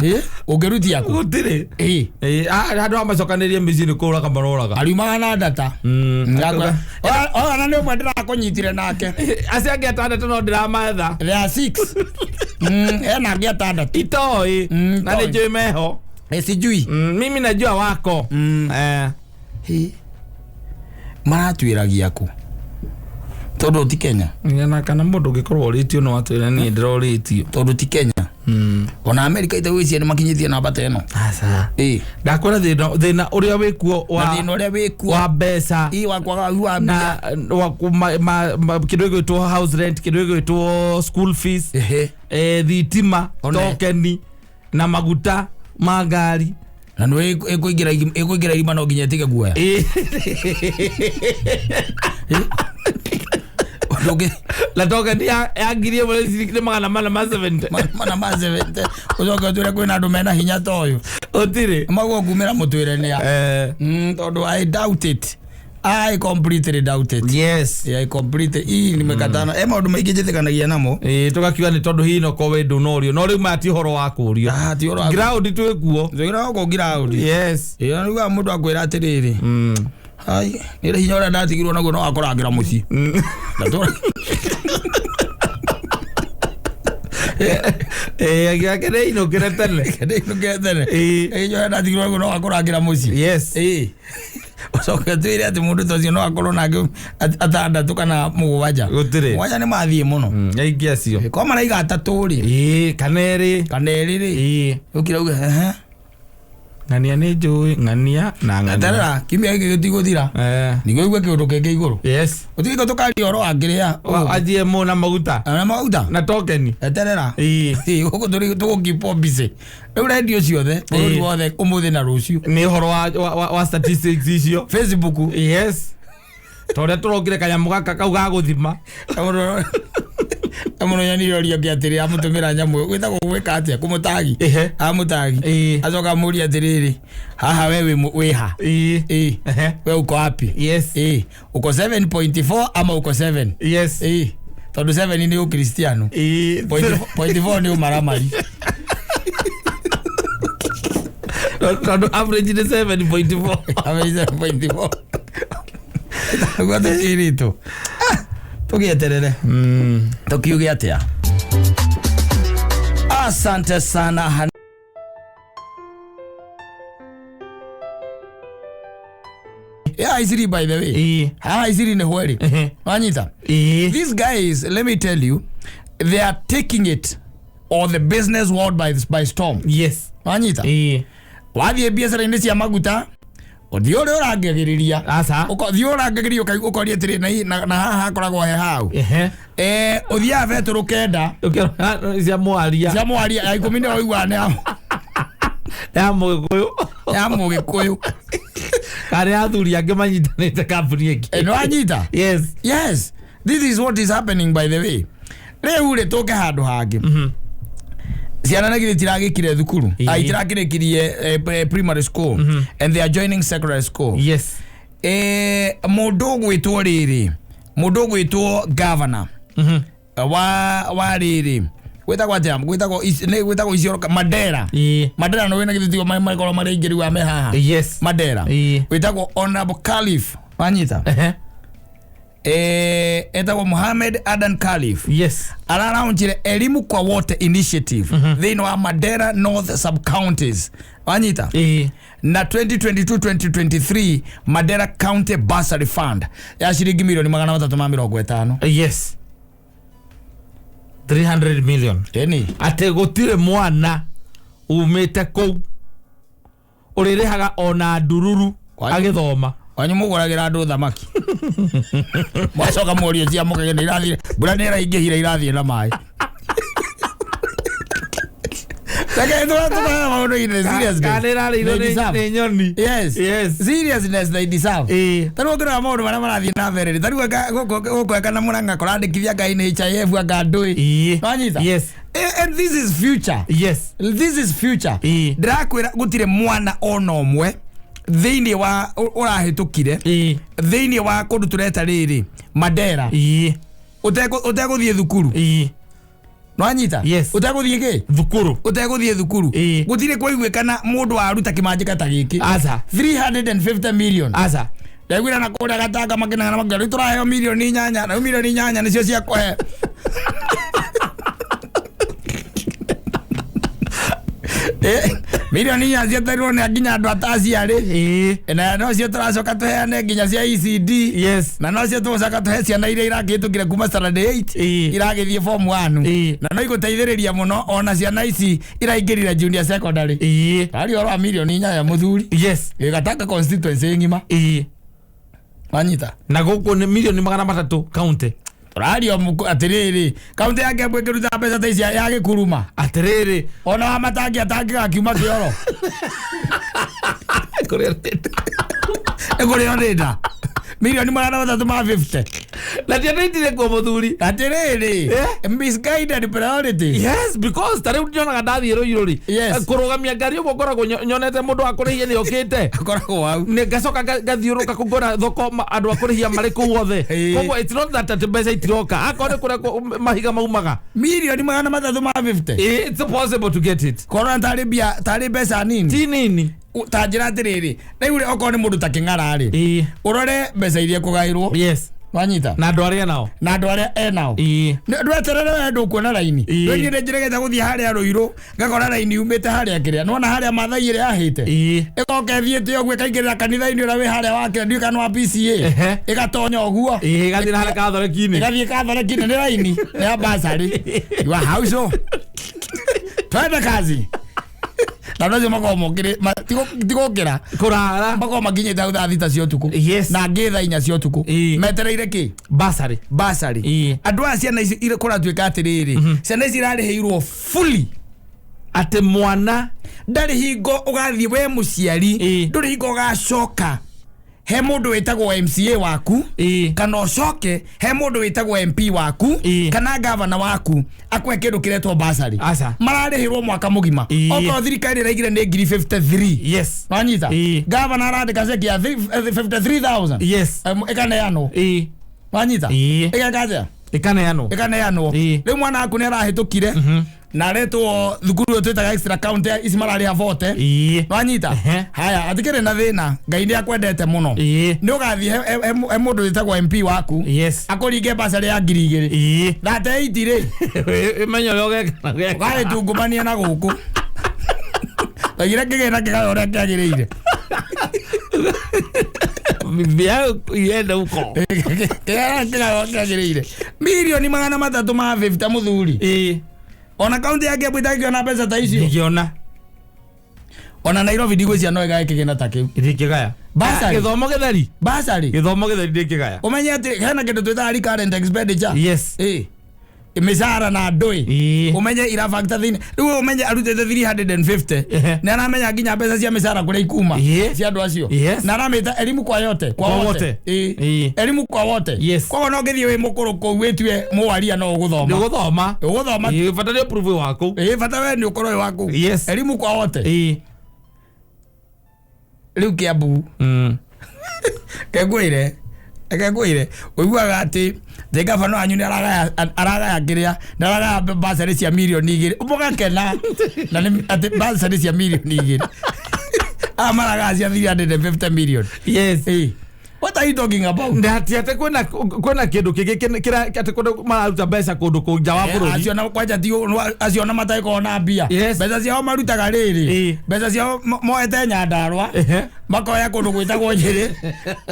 A: Ĩ, ũngĩrutia kũ?
B: Gũtirĩ.
A: Ĩ.
B: Ĩ, handũ ha macokanĩrie mĩciĩ nĩ kũraga maroraga.
A: Ariumaga na ndata. Ona nĩ ũmwe ndĩrakũnyitire nake.
B: Acio angĩ atandatũ no ndĩrametha.
A: There are six. Ena angĩ atandatũ.
B: Itoĩ. Na nĩ
A: itoĩ.
B: njũĩ meho.
A: Ĩ, sijui.
B: Mimi najua wako.
A: Hĩ. Maratwĩragia kũ? Tondũ ti Kenya.
B: Na kana mũndũ ũngĩkorwo ũrĩtio no atwĩre niĩ ndĩrorĩtio.
A: Tondũ ti Kenya. Ona America itagwĩcia nĩ makinyĩtie namba ta ĩno.
B: Aca.
A: Ĩ.
B: Ndakwĩra thĩna ũrĩa wĩkuo
A: Na
B: wa
A: thĩna ũrĩa wĩkuo
B: wa mbeca
A: ĩ wa kwaga wa mbia.
B: Na wa kĩndũ gĩgwĩtwo house rent, kĩndũ gĩgwĩtwo school fees,
A: Ehe.
B: Thitima,
A: One.
B: tokeni na maguta ma ngari.
A: Na nĩ ĩkũingĩra irima no nginya ĩtige guoya. Ũndũ ũngĩ
B: Na tokeni ya 1000 nĩ 470.
A: 470, ũcoke ũtwĩre kwĩna andũ mena hinya ta ũyũ.
B: Ũtirĩ.
A: Maguo ngumĩra mũtwĩre nĩ a. Tondũ I doubt it. I completely doubt it.
B: Yes.
A: Yeah, I completely. Ii nimekatana. Maũndũ maingĩ njĩtĩkanagia namo.
B: Ĩ, tũgakiuga nĩ tondũ hihi no korwo wĩ ndũnorio, no rĩu maya ti ũhoro wa kũrio.
A: Ah, ti ũhoro wa
B: Ground twĩkuo.
A: Twĩkĩra gũkũ ground.
B: Yes.
A: Ĩ, rĩu mũndũ akwĩra atĩrĩrĩ. Ai, nĩ hinya ũrĩa ndatigirwo naguo no wakũrangĩra mũciĩ. Ndatũra.
B: Agĩake nĩ ainũkĩre tene.
A: Ndĩinũkĩre tene.
B: Ĩ.
A: Hinya ũrĩa ndatigirwo naguo no wakũrangĩra mũciĩ.
B: Yes.
A: Ĩ. Ũcoke twĩre atĩ mũndũ ta ũcio no akorwo nake atandatũ kana mũgwanja.
B: Gũtirĩ.
A: Mũgwanja nĩ mathiĩ mũno.
B: Aingĩ acio.
A: Ko maraiga atatũ rĩ.
B: Ĩ, kana erĩ.
A: Kana erĩ rĩ.
B: Ĩ.
A: Ũkira uge ehe.
B: Ng'ania nĩ njũĩ, ng'ania na ng'ania.
A: Eterera kiumia gĩkĩ gĩtigũthira. Nĩguo igue kĩũndũ kĩngĩ igũrũ.
B: Yes.
A: Ũtige tũkaria ũhoro wa kĩrĩa.
B: Wa GMO na maguta.
A: Na maguta.
B: Na tokeni.
A: Eterera.
B: Ĩ.
A: Ĩ, gũkũ tũrĩ tũgũkeep busy. Rĩu rendio ciothe bũrũri
B: Ĩ.
A: wothe ũmũthĩ na rũciũ.
B: Nĩ ũhoro wa statistics icio.
A: Facebook.
B: Yes. Tondũ tũrokire kanyamũ gaka kau ga gũthima.
A: Mũno nyonire ũria ũngĩ atĩrĩ amũtũmĩra nyamũ ĩyo gwĩtagwo gwĩka atĩa kũmũtagi.
B: Ehe.
A: Amũtagi.
B: Ĩ.
A: Acoka amũria atĩrĩrĩ, haha we wĩ ha?
B: Ĩ.
A: Ĩ.
B: Ehe.
A: We uko wapi?
B: Yes.
A: Ĩ. Uko 7.4 ama uko 7?
B: Yes.
A: Ĩ. Tondũ 7 nĩ ũkristiano.
B: Ĩ.
A: Point four nĩ ũmaramari.
B: Tondũ average nĩ 7.4.
A: Average 7.4. Guo tũkĩrĩtwo. Tũgĩeterere. Tũkiuge atĩa? Asante sana. Yeah, Isiri, by the way.
B: Ĩ.
A: Ah, Isiri nĩ hweri.
B: Ehe.
A: Wanyita?
B: Ĩ.
A: These guys, let me tell you, they are taking it or the business world by storm.
B: Yes.
A: Wanyita?
B: Ĩ.
A: Wathiĩ biacara-inĩ cia maguta, ũthiĩ ũrĩa ũrangagĩrĩria.
B: Aca.
A: Ũthiĩ ũrangagĩrĩria ũkoria atĩrĩ, na haha hakoragwo he hau.
B: Ehe.
A: Ũthiaga betũrũ 9.
B: Ũkĩrora cia mwaria.
A: Cia mwaria, ya 10 nĩyo ũiguaga nĩ
B: Ya mũgĩkũyũ.
A: Ya mũgĩkũyũ.
B: Kana ya athuri angĩ manyitanĩte kambuni ĩngĩ.
A: Nĩ wanyita?
B: Yes.
A: Yes. This is what is happening, by the way. Rĩu rĩ tũke handũ hangĩ. Ciana na githĩ itiragĩkire thukuru.
B: Ĩĩ.
A: Ah, itirakĩrĩkirie primary school and they are joining secondary school.
B: Yes.
A: Mũndũ ũgwĩtwo rĩrĩ, mũndũ ũgwĩtwo governor wa rĩrĩ gwĩtagwo atĩa, gwĩtagwo Isiolo, Mandera.
B: Ĩĩ.
A: Mandera no wĩna githĩ tigo makorwo marĩ aingĩ rĩu ame haha.
B: Yes.
A: Mandera
B: Ĩĩ.
A: wĩtagwo Honorable Khalif, wanyita?
B: Ehe.
A: Etagwo Mohamed Adan Khalif.
B: Yes.
A: Araraunchire Elimu kwa Wote initiative thĩinĩ wa Mandera North sub counties, wanyita?
B: Ĩĩ.
A: Na 2022-2023 Mandera County Bursary Fund ya ciringi 350,000,000.
B: Yes. 300 million.
A: Ĩni.
B: Atĩ gũtirĩ mwana umĩte kũu ũrĩrĩhaga ona ndururu agĩthoma.
A: Wanyu mũgũragĩra andũ thamaki mwacoka mũrio cia mũkage nĩ irathiĩ, mbura nĩ ĩraingĩhire, irathiĩ na maĩ. Reke tũkahe maũndũ in the seriousness
B: Kana ĩrarĩirwo
A: they deserve.
B: nĩ nyoni.
A: Yes.
B: Yes.
A: Seriousness they deserve.
B: Ĩĩ.
A: Ta rĩu ũngĩrora maũndũ marĩa marathiĩ na mbere rĩ, ta rĩu gũkũ eka na Mũrang'a kũrandĩkithia anga NHIF anga ndũĩ.
B: Ĩĩ.
A: Wanyita?
B: Yes.
A: And this is future.
B: Yes.
A: This is future.
B: Ĩĩ.
A: Ndĩrakwĩra gũtirĩ mwana ona ũmwe thĩinĩ wa ũrahĩtũkire
B: Ĩĩ.
A: thĩinĩ wa kũndũ tũreta rĩrĩ Mandera
B: Ĩĩ.
A: ũtegũthiĩ thukuru.
B: Ĩĩ.
A: Nwanyita?
B: Yes.
A: Ũtegũthiĩ kĩ?
B: Thukuru.
A: Ũtegũthiĩ thukuru.
B: Ĩĩ.
A: Gũtirĩ kwaiguĩkana mũndũ waruta kĩmanjĩka ta gĩkĩ.
B: Aca.
A: 350 million.
B: Aca.
A: Ndaiguire na kũrĩa gatanga makĩnegena makiuga rĩu tũraheo 8,000,000, na rĩu 8,000,000 nĩcio cia kũhe. Milioni inya cieterirwo nĩ nginya andũ ataciarĩ. Na nocio tũracoka tũheane nginya cia ECD.
B: Yes.
A: Na nocio tũgũcoka tũhe ciana iria irakĩhĩtũkire kuma standard 8 iragĩthiĩ form 1. Na no igũteithĩrĩria mũno ona ciana ici iraingĩrire junior secondary. Arĩ ũhoro wa milioni inya ya mũthuri.
B: Yes.
A: Gatanga constituency ng'ima. Wanyita.
B: Na gũkũ nĩ milioni 300 county.
A: Tũraria atĩrĩrĩ, kaunti ya Kiambu ĩkĩruta mbeca ta ici ya gĩkuruma.
B: Atĩrĩrĩ.
A: Ona wa matangi atangĩgakiuma kĩoro.
B: Kũrĩa
A: Nĩ kũrĩo nĩ nda. Milioni 350.
B: Na tiandĩtire kuo mũthuri.
A: Atĩrĩrĩ. Misguided priorities.
B: Yes, because ta rĩu nyonaga ndathiĩ Rũirũ rĩ,
A: Yes.
B: kũrũgamia ngari ũguo ngoragwo nyonete mũndũ wa kũrĩhia nĩ okĩte.
A: Akoragwo hau.
B: Nĩ ngacoka ngathiũrũrũka kũu ngona thoko andũ a kũrĩhia marĩ kũu othe. Koguo it's not that atĩ mbeca itiroka, akorwo nĩ kũrĩa mahiga maumaga.
A: Milioni 350.
B: It's possible to get it.
A: Korona tarĩ mbia tarĩ mbeca nini.
B: Ti nini.
A: Ta njĩra atĩrĩrĩ, rĩu rĩ okorwo nĩ mũndũ ta Kĩng'ara rĩ, ũrore mbeca iria ekũgaĩrwo.
B: Yes.
A: Wanyita.
B: Na andũ arĩa nao.
A: Na andũ arĩa enao. Ndweterere we ndũkuona raini. Rĩu niĩ nĩnjĩrĩgĩte gũthiĩ harĩa Rũirũ ngakora raini yumĩte harĩa kĩrĩa. Nĩwona harĩa Maathai ĩrĩa yahĩte. Ĩgoka ĩthiĩte ũguo ĩkaingĩrĩra kanitha-inĩ ũrĩa wĩ harĩa wa kĩrĩa ndiũĩ kana wa PCA. Ĩgatonya ũguo.
B: Ĩgathiĩ na harĩa Kathoreki-inĩ.
A: Ĩgathiĩ Kathoreki-inĩ nĩ raini nĩ ya basarĩ. You are house. Twende kazi. Na andũ acio makoragwo mokĩrĩ tigũkĩra.
B: Kũrara.
A: Makoragwo makinyĩte hau thaa thita cia ũtukũ.
B: Yes.
A: Na angĩ thaa inya cia ũtukũ. Metereire kĩ?
B: Basarĩ.
A: Basarĩ. Andũ aya ciana ici kũratuĩka atĩrĩrĩ, ciana ici irarĩhĩirwo fully.
B: Atĩ mwana
A: ndarĩ hingo ũgathiĩ we mũciari, ndũrĩ hingo ũgacoka he mũndũ wĩtagwo MCA waku, kana ũcoke he mũndũ wĩtagwo MP waku, kana gavana waku akwe kĩndũ kĩretwo basarĩ.
B: Aca.
A: Mararĩhĩrwo mwaka mũgima. Okorwo thirikari ĩraigire nĩ ngiri 53.
B: Yes.
A: Wanyita. Gavana arandĩka ceki ya 53,000.
B: Yes.
A: Ĩkaneanwo. Wanyita. Ĩgeka atĩa?
B: Ĩkaneanwo.
A: Ĩkaneanwo. Rĩu mwana waku nĩ arahĩtũkire na aretwo thukuru ĩyo twĩtaga extra county ici mararĩha 40. Wanyita. Haya, atikĩrĩ na thĩna, Ngai nĩ akwendete mũno. Nĩ ũgathiĩ he mũndũ wĩtagwo MP waku.
B: Yes.
A: Akũringe basarĩ ya ngiri igĩrĩ. 38 rĩ.
B: Ĩmenye ũrĩa ũgeka.
A: Ũgagĩtungumania na gũkũ. Tagire kĩgĩna kĩgayo ũrĩa kĩagĩrĩire.
B: Yende huko.
A: Kĩgĩna kĩgayo kĩagĩrĩire. Milioni 350 mũthuri. Ona kaunti ya Kiambu ĩtangĩona mbeca ta icio.
B: Ndingĩona.
A: Ona Nairobi ndigwĩciria no ĩgae kĩgĩna ta kĩu.
B: Ndingĩgaya.
A: Basarĩ.
B: Gĩthomo gĩtheri.
A: Basarĩ.
B: Gĩthomo gĩtheri ndingĩgaya.
A: Ũmenye atĩ hena kĩndũ twĩtaga recurrent expenditure.
B: Yes.
A: Mĩcara na ndũĩ. Ũmenye ira factor thĩinĩ. Rĩu ũmenye arutĩte 350. Nĩ aramenya nginya mbeca cia mĩcara kũrĩa ikuma. Cia andũ acio.
B: Yes.
A: Na aramĩta elimu kwa yote. Kwa
B: Kwa
A: wote.
B: wote.
A: Elimu kwa wote.
B: Yes.
A: Koguo no ũngĩthiĩ wĩ mũkũrũ kũu wĩtue mũwaria no ũgũthoma.
B: Nĩ ũgũthoma.
A: Ũgũthoma.
B: Bata nĩ ũprove wa kũu.
A: Bata we nĩ ũkorwo wĩ wa kũu.
B: Yes.
A: Elimu kwa wote. Rĩu Kiambu. Kengwĩre. Kengwĩre. Ũiguaga atĩ gavana wanyu nĩ aragaya kĩrĩa, nĩ aragaya basarĩ cia milioni igĩrĩ. Mũgakena. Na nĩ atĩ basarĩ cia milioni igĩrĩ. Aya maragaya cia 350 million.
B: Yes.
A: What are you talking about?
B: Ndati atĩ kwĩna kĩndũ kĩngĩ kĩrĩa atĩ kũndũ mararuta mbeca kũndũ kũu nja wa bũrũri.
A: Acio na kwanja ti acio na matagĩkorwo na mbia.
B: Yes.
A: Mbeca ciao marutaga rĩrĩ. Mbeca ciao moete Nyandarua. Makoya kũndũ gwĩtagwo Nyĩrĩ.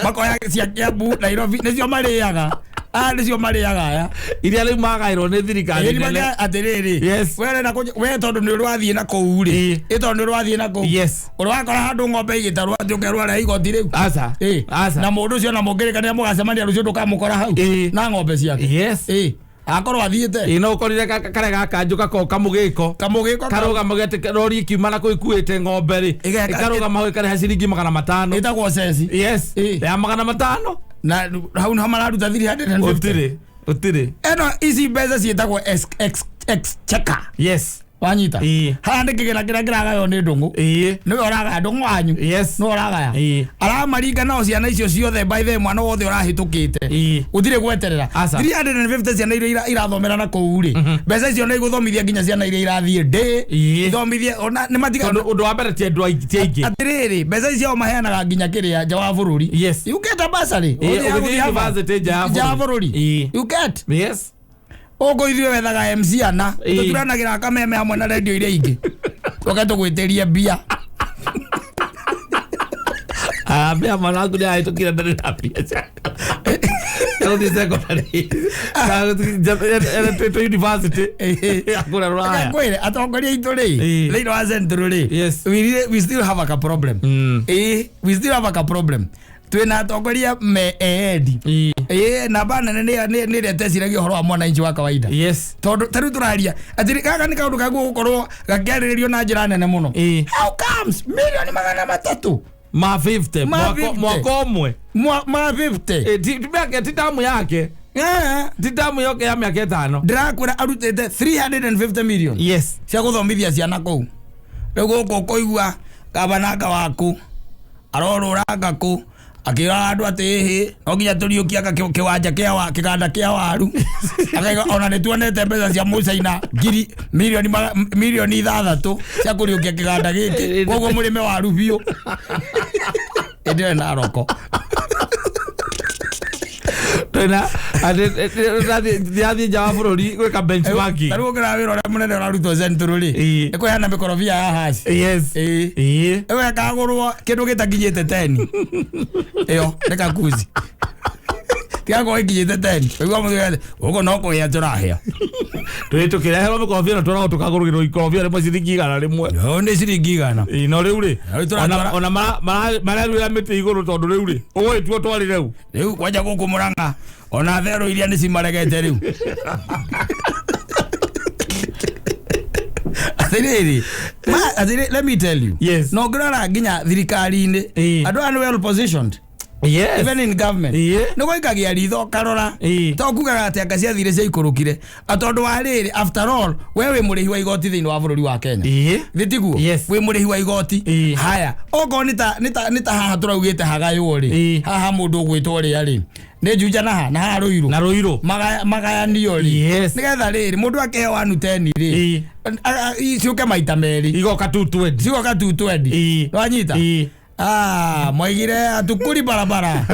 A: Makoya cia Kiambu, Nairobi nĩcio marĩaga. Aya nĩcio marĩaga aya.
B: Iria rĩu magaĩrwo nĩ thirikari nene.
A: Atĩrĩrĩ.
B: Yes.
A: We ũrenda we tondũ nĩ ũrathiĩ na kũu rĩ. Ĩ tondũ nĩ ũrathiĩ na kũu.
B: Yes.
A: Ũrakora handũ ng'ombe igĩtarwo atĩ ũkerwo arĩa igoti rĩu.
B: Aca. Aca.
A: Na mũndũ ũcio na mũngĩrĩkanĩra mũgacemania rũciũ ndũkamũkora hau. Na ng'ombe ciake.
B: Yes.
A: Akorwo athiĩte.
B: No ũkorire karĩa gakanjũ gakoragwo kamũgĩko.
A: Kamũgĩko.
B: Karũgamaga atĩ rori ĩkiuma na kũu ĩkuĩte ng'ombe rĩ. Ĩkarũgama hau ĩkarĩha ciringi 500.
A: Ĩtagwo ceci.
B: Yes. Ya 500.
A: Na hau nĩho mararuta 350.
B: Ũtirĩ. Ũtirĩ.
A: Ĩno ici mbeca ciĩtagwo exchequer.
B: Yes.
A: Wanyita. Haha nĩ kĩgĩna kĩrĩa kĩragaywo nĩ Ndũng'ũ. Nĩwe ũragaya Ndũng'ũ wanyu.
B: Yes.
A: Nĩwe ũragaya. Aramaringa nao ciana icio ciothe by the way mwana wothe ũrahĩtũkĩte. Gũtirĩ gweterera. 350 ciana iria irathomera na kũu rĩ. Mbeca icio nĩ igũthomithia nginya ciana iria irathiĩ ndĩ. Ithomithie ona nĩ matiga.
B: Tondũ ũndũ wa mbere ti andũ aingĩ ti aingĩ.
A: Atĩrĩrĩ, mbeca icio maheanaga nginya kĩrĩa nja wa bũrũri.
B: Yes.
A: You get a bursary.
B: Ũgĩthiĩ university nja
A: ya bũrũri. You get.
B: Yes.
A: Ũkũ ithuĩ wethaga MC ana. Tũturanagĩra kameme hamwe na radio iria ingĩ. Tũke tũgwĩtĩrie mbia.
B: Ambia mwana waku nĩ ahĩtũkire ndarĩ na mbia cia gũthiĩ secondary. Twĩ university ya kũrĩa rũraya.
A: Kwĩre atongoria aitũ rĩ,
B: Ĩĩ.
A: thĩinĩ wa central rĩ,
B: Yes.
A: we still have a problem. Ĩĩ, we still have a problem. Twĩna atongoria me eendi.
B: Ĩĩ.
A: Ĩĩ, namba nene nĩ ĩrĩa ĩteciragia ũhoro wa mwananchi wa kawaida.
B: Yes.
A: Tondũ ta rĩu tũraria atĩ gaka nĩ kaũndũ kagwo gũkorwo gakĩarĩrĩrio na njĩra nene mũno.
B: Ĩĩ.
A: How comes 300,000,000
B: Ma 50
A: Ma 50.
B: Mwaka ũmwe.
A: Ma 50?
B: Ĩ, ti tamu yake.
A: Eh,
B: Ti tamu yoke ya mĩaka ĩtano.
A: Ndĩrakwĩra arutĩte 350 million
B: Yes.
A: cia gũthomithia ciana kũu. Rĩu gũkũ ũkũigua kabananga waku arorũranga kũ akĩra andũ atĩ ĩhĩ no nginya tũriũkie aka kĩwanja kĩa wa kĩganda kĩa waru. Akaiga ona nĩ tuonete mbeca cia mũcaina ngiri 6 milioni cia kũriũkia kĩganda gĩkĩ, koguo mũrĩme waru biũ. Ĩndĩ ĩyo Naroko.
B: Twĩna atĩ nja wa bũrũri gwĩka benchmarking.
A: Tarĩu ũngĩra wĩra ũrĩa mũnene ũrarutwo Central rĩ,
B: Ĩĩ.
A: nĩ kũheana mĩkorobia ya haci.
B: Yes.
A: Ĩĩ.
B: Ĩĩ.
A: Ĩyo ĩkagũrwo kĩndũ gĩtakinyĩte 10, ĩyo nĩ kakuzi tigakorwo ĩkinyĩte 10. Ũigua mũthuri gũkũ no kũhĩa tũrahĩa.
B: Tũkĩreherwo mĩkorobia na tũragwo tũkagũrũgĩrwo ikorobia rĩmwe ciringi 100.
A: Yo nĩ ciringi 100.
B: Ĩĩ, no rĩu rĩ,
A: Rĩu tũratwara-
B: ona marerurĩra mĩtĩ igũrũ tondũ rĩu rĩ ũgũgĩtua twarĩ rĩu.
A: Rĩu kwanja gũkũ Mũrang'a ona therũ iria nĩ cimaregete rĩu. Atĩrĩrĩ, atĩrĩ, let me tell you.
B: Yes.
A: No ngĩrora nginya thirikari-inĩ,
B: Ĩĩ.
A: andũ aya nĩ well positioned
B: Yes.
A: even in government.
B: Ĩĩ.
A: Nĩ gũikagia ritho ũkarora.
B: Ĩĩ.
A: To kugaga atĩ anga ciathire ciaikũrũkire. Tondũ wa rĩrĩ, after all, we wĩ mũrĩhi wa igoti thĩinĩ wa bũrũri wa Kenya.
B: Ĩĩ.
A: Thĩ tiguo?
B: Yes.
A: Wĩ mũrĩhi wa igoti.
B: Ĩĩ.
A: Haya, okorwo nĩ ta haha tũraugĩte hagaywo rĩ,
B: Ĩĩ.
A: haha mũndũ ũgwĩtwo rĩa rĩ, nĩ Juja na ha na haha Rũirũ.
B: Na Rũirũ.
A: Magayanio rĩ,
B: Yes.
A: nĩgetha rĩrĩ mũndũ akĩheo 110 rĩ,
B: Ĩĩ.
A: ciũke maita merĩ.
B: Igoka 220.
A: Cigoka 220.
B: Ĩĩ.
A: Nwanyita?
B: Ĩĩ.
A: Ah, mwaigire atukuri barabara.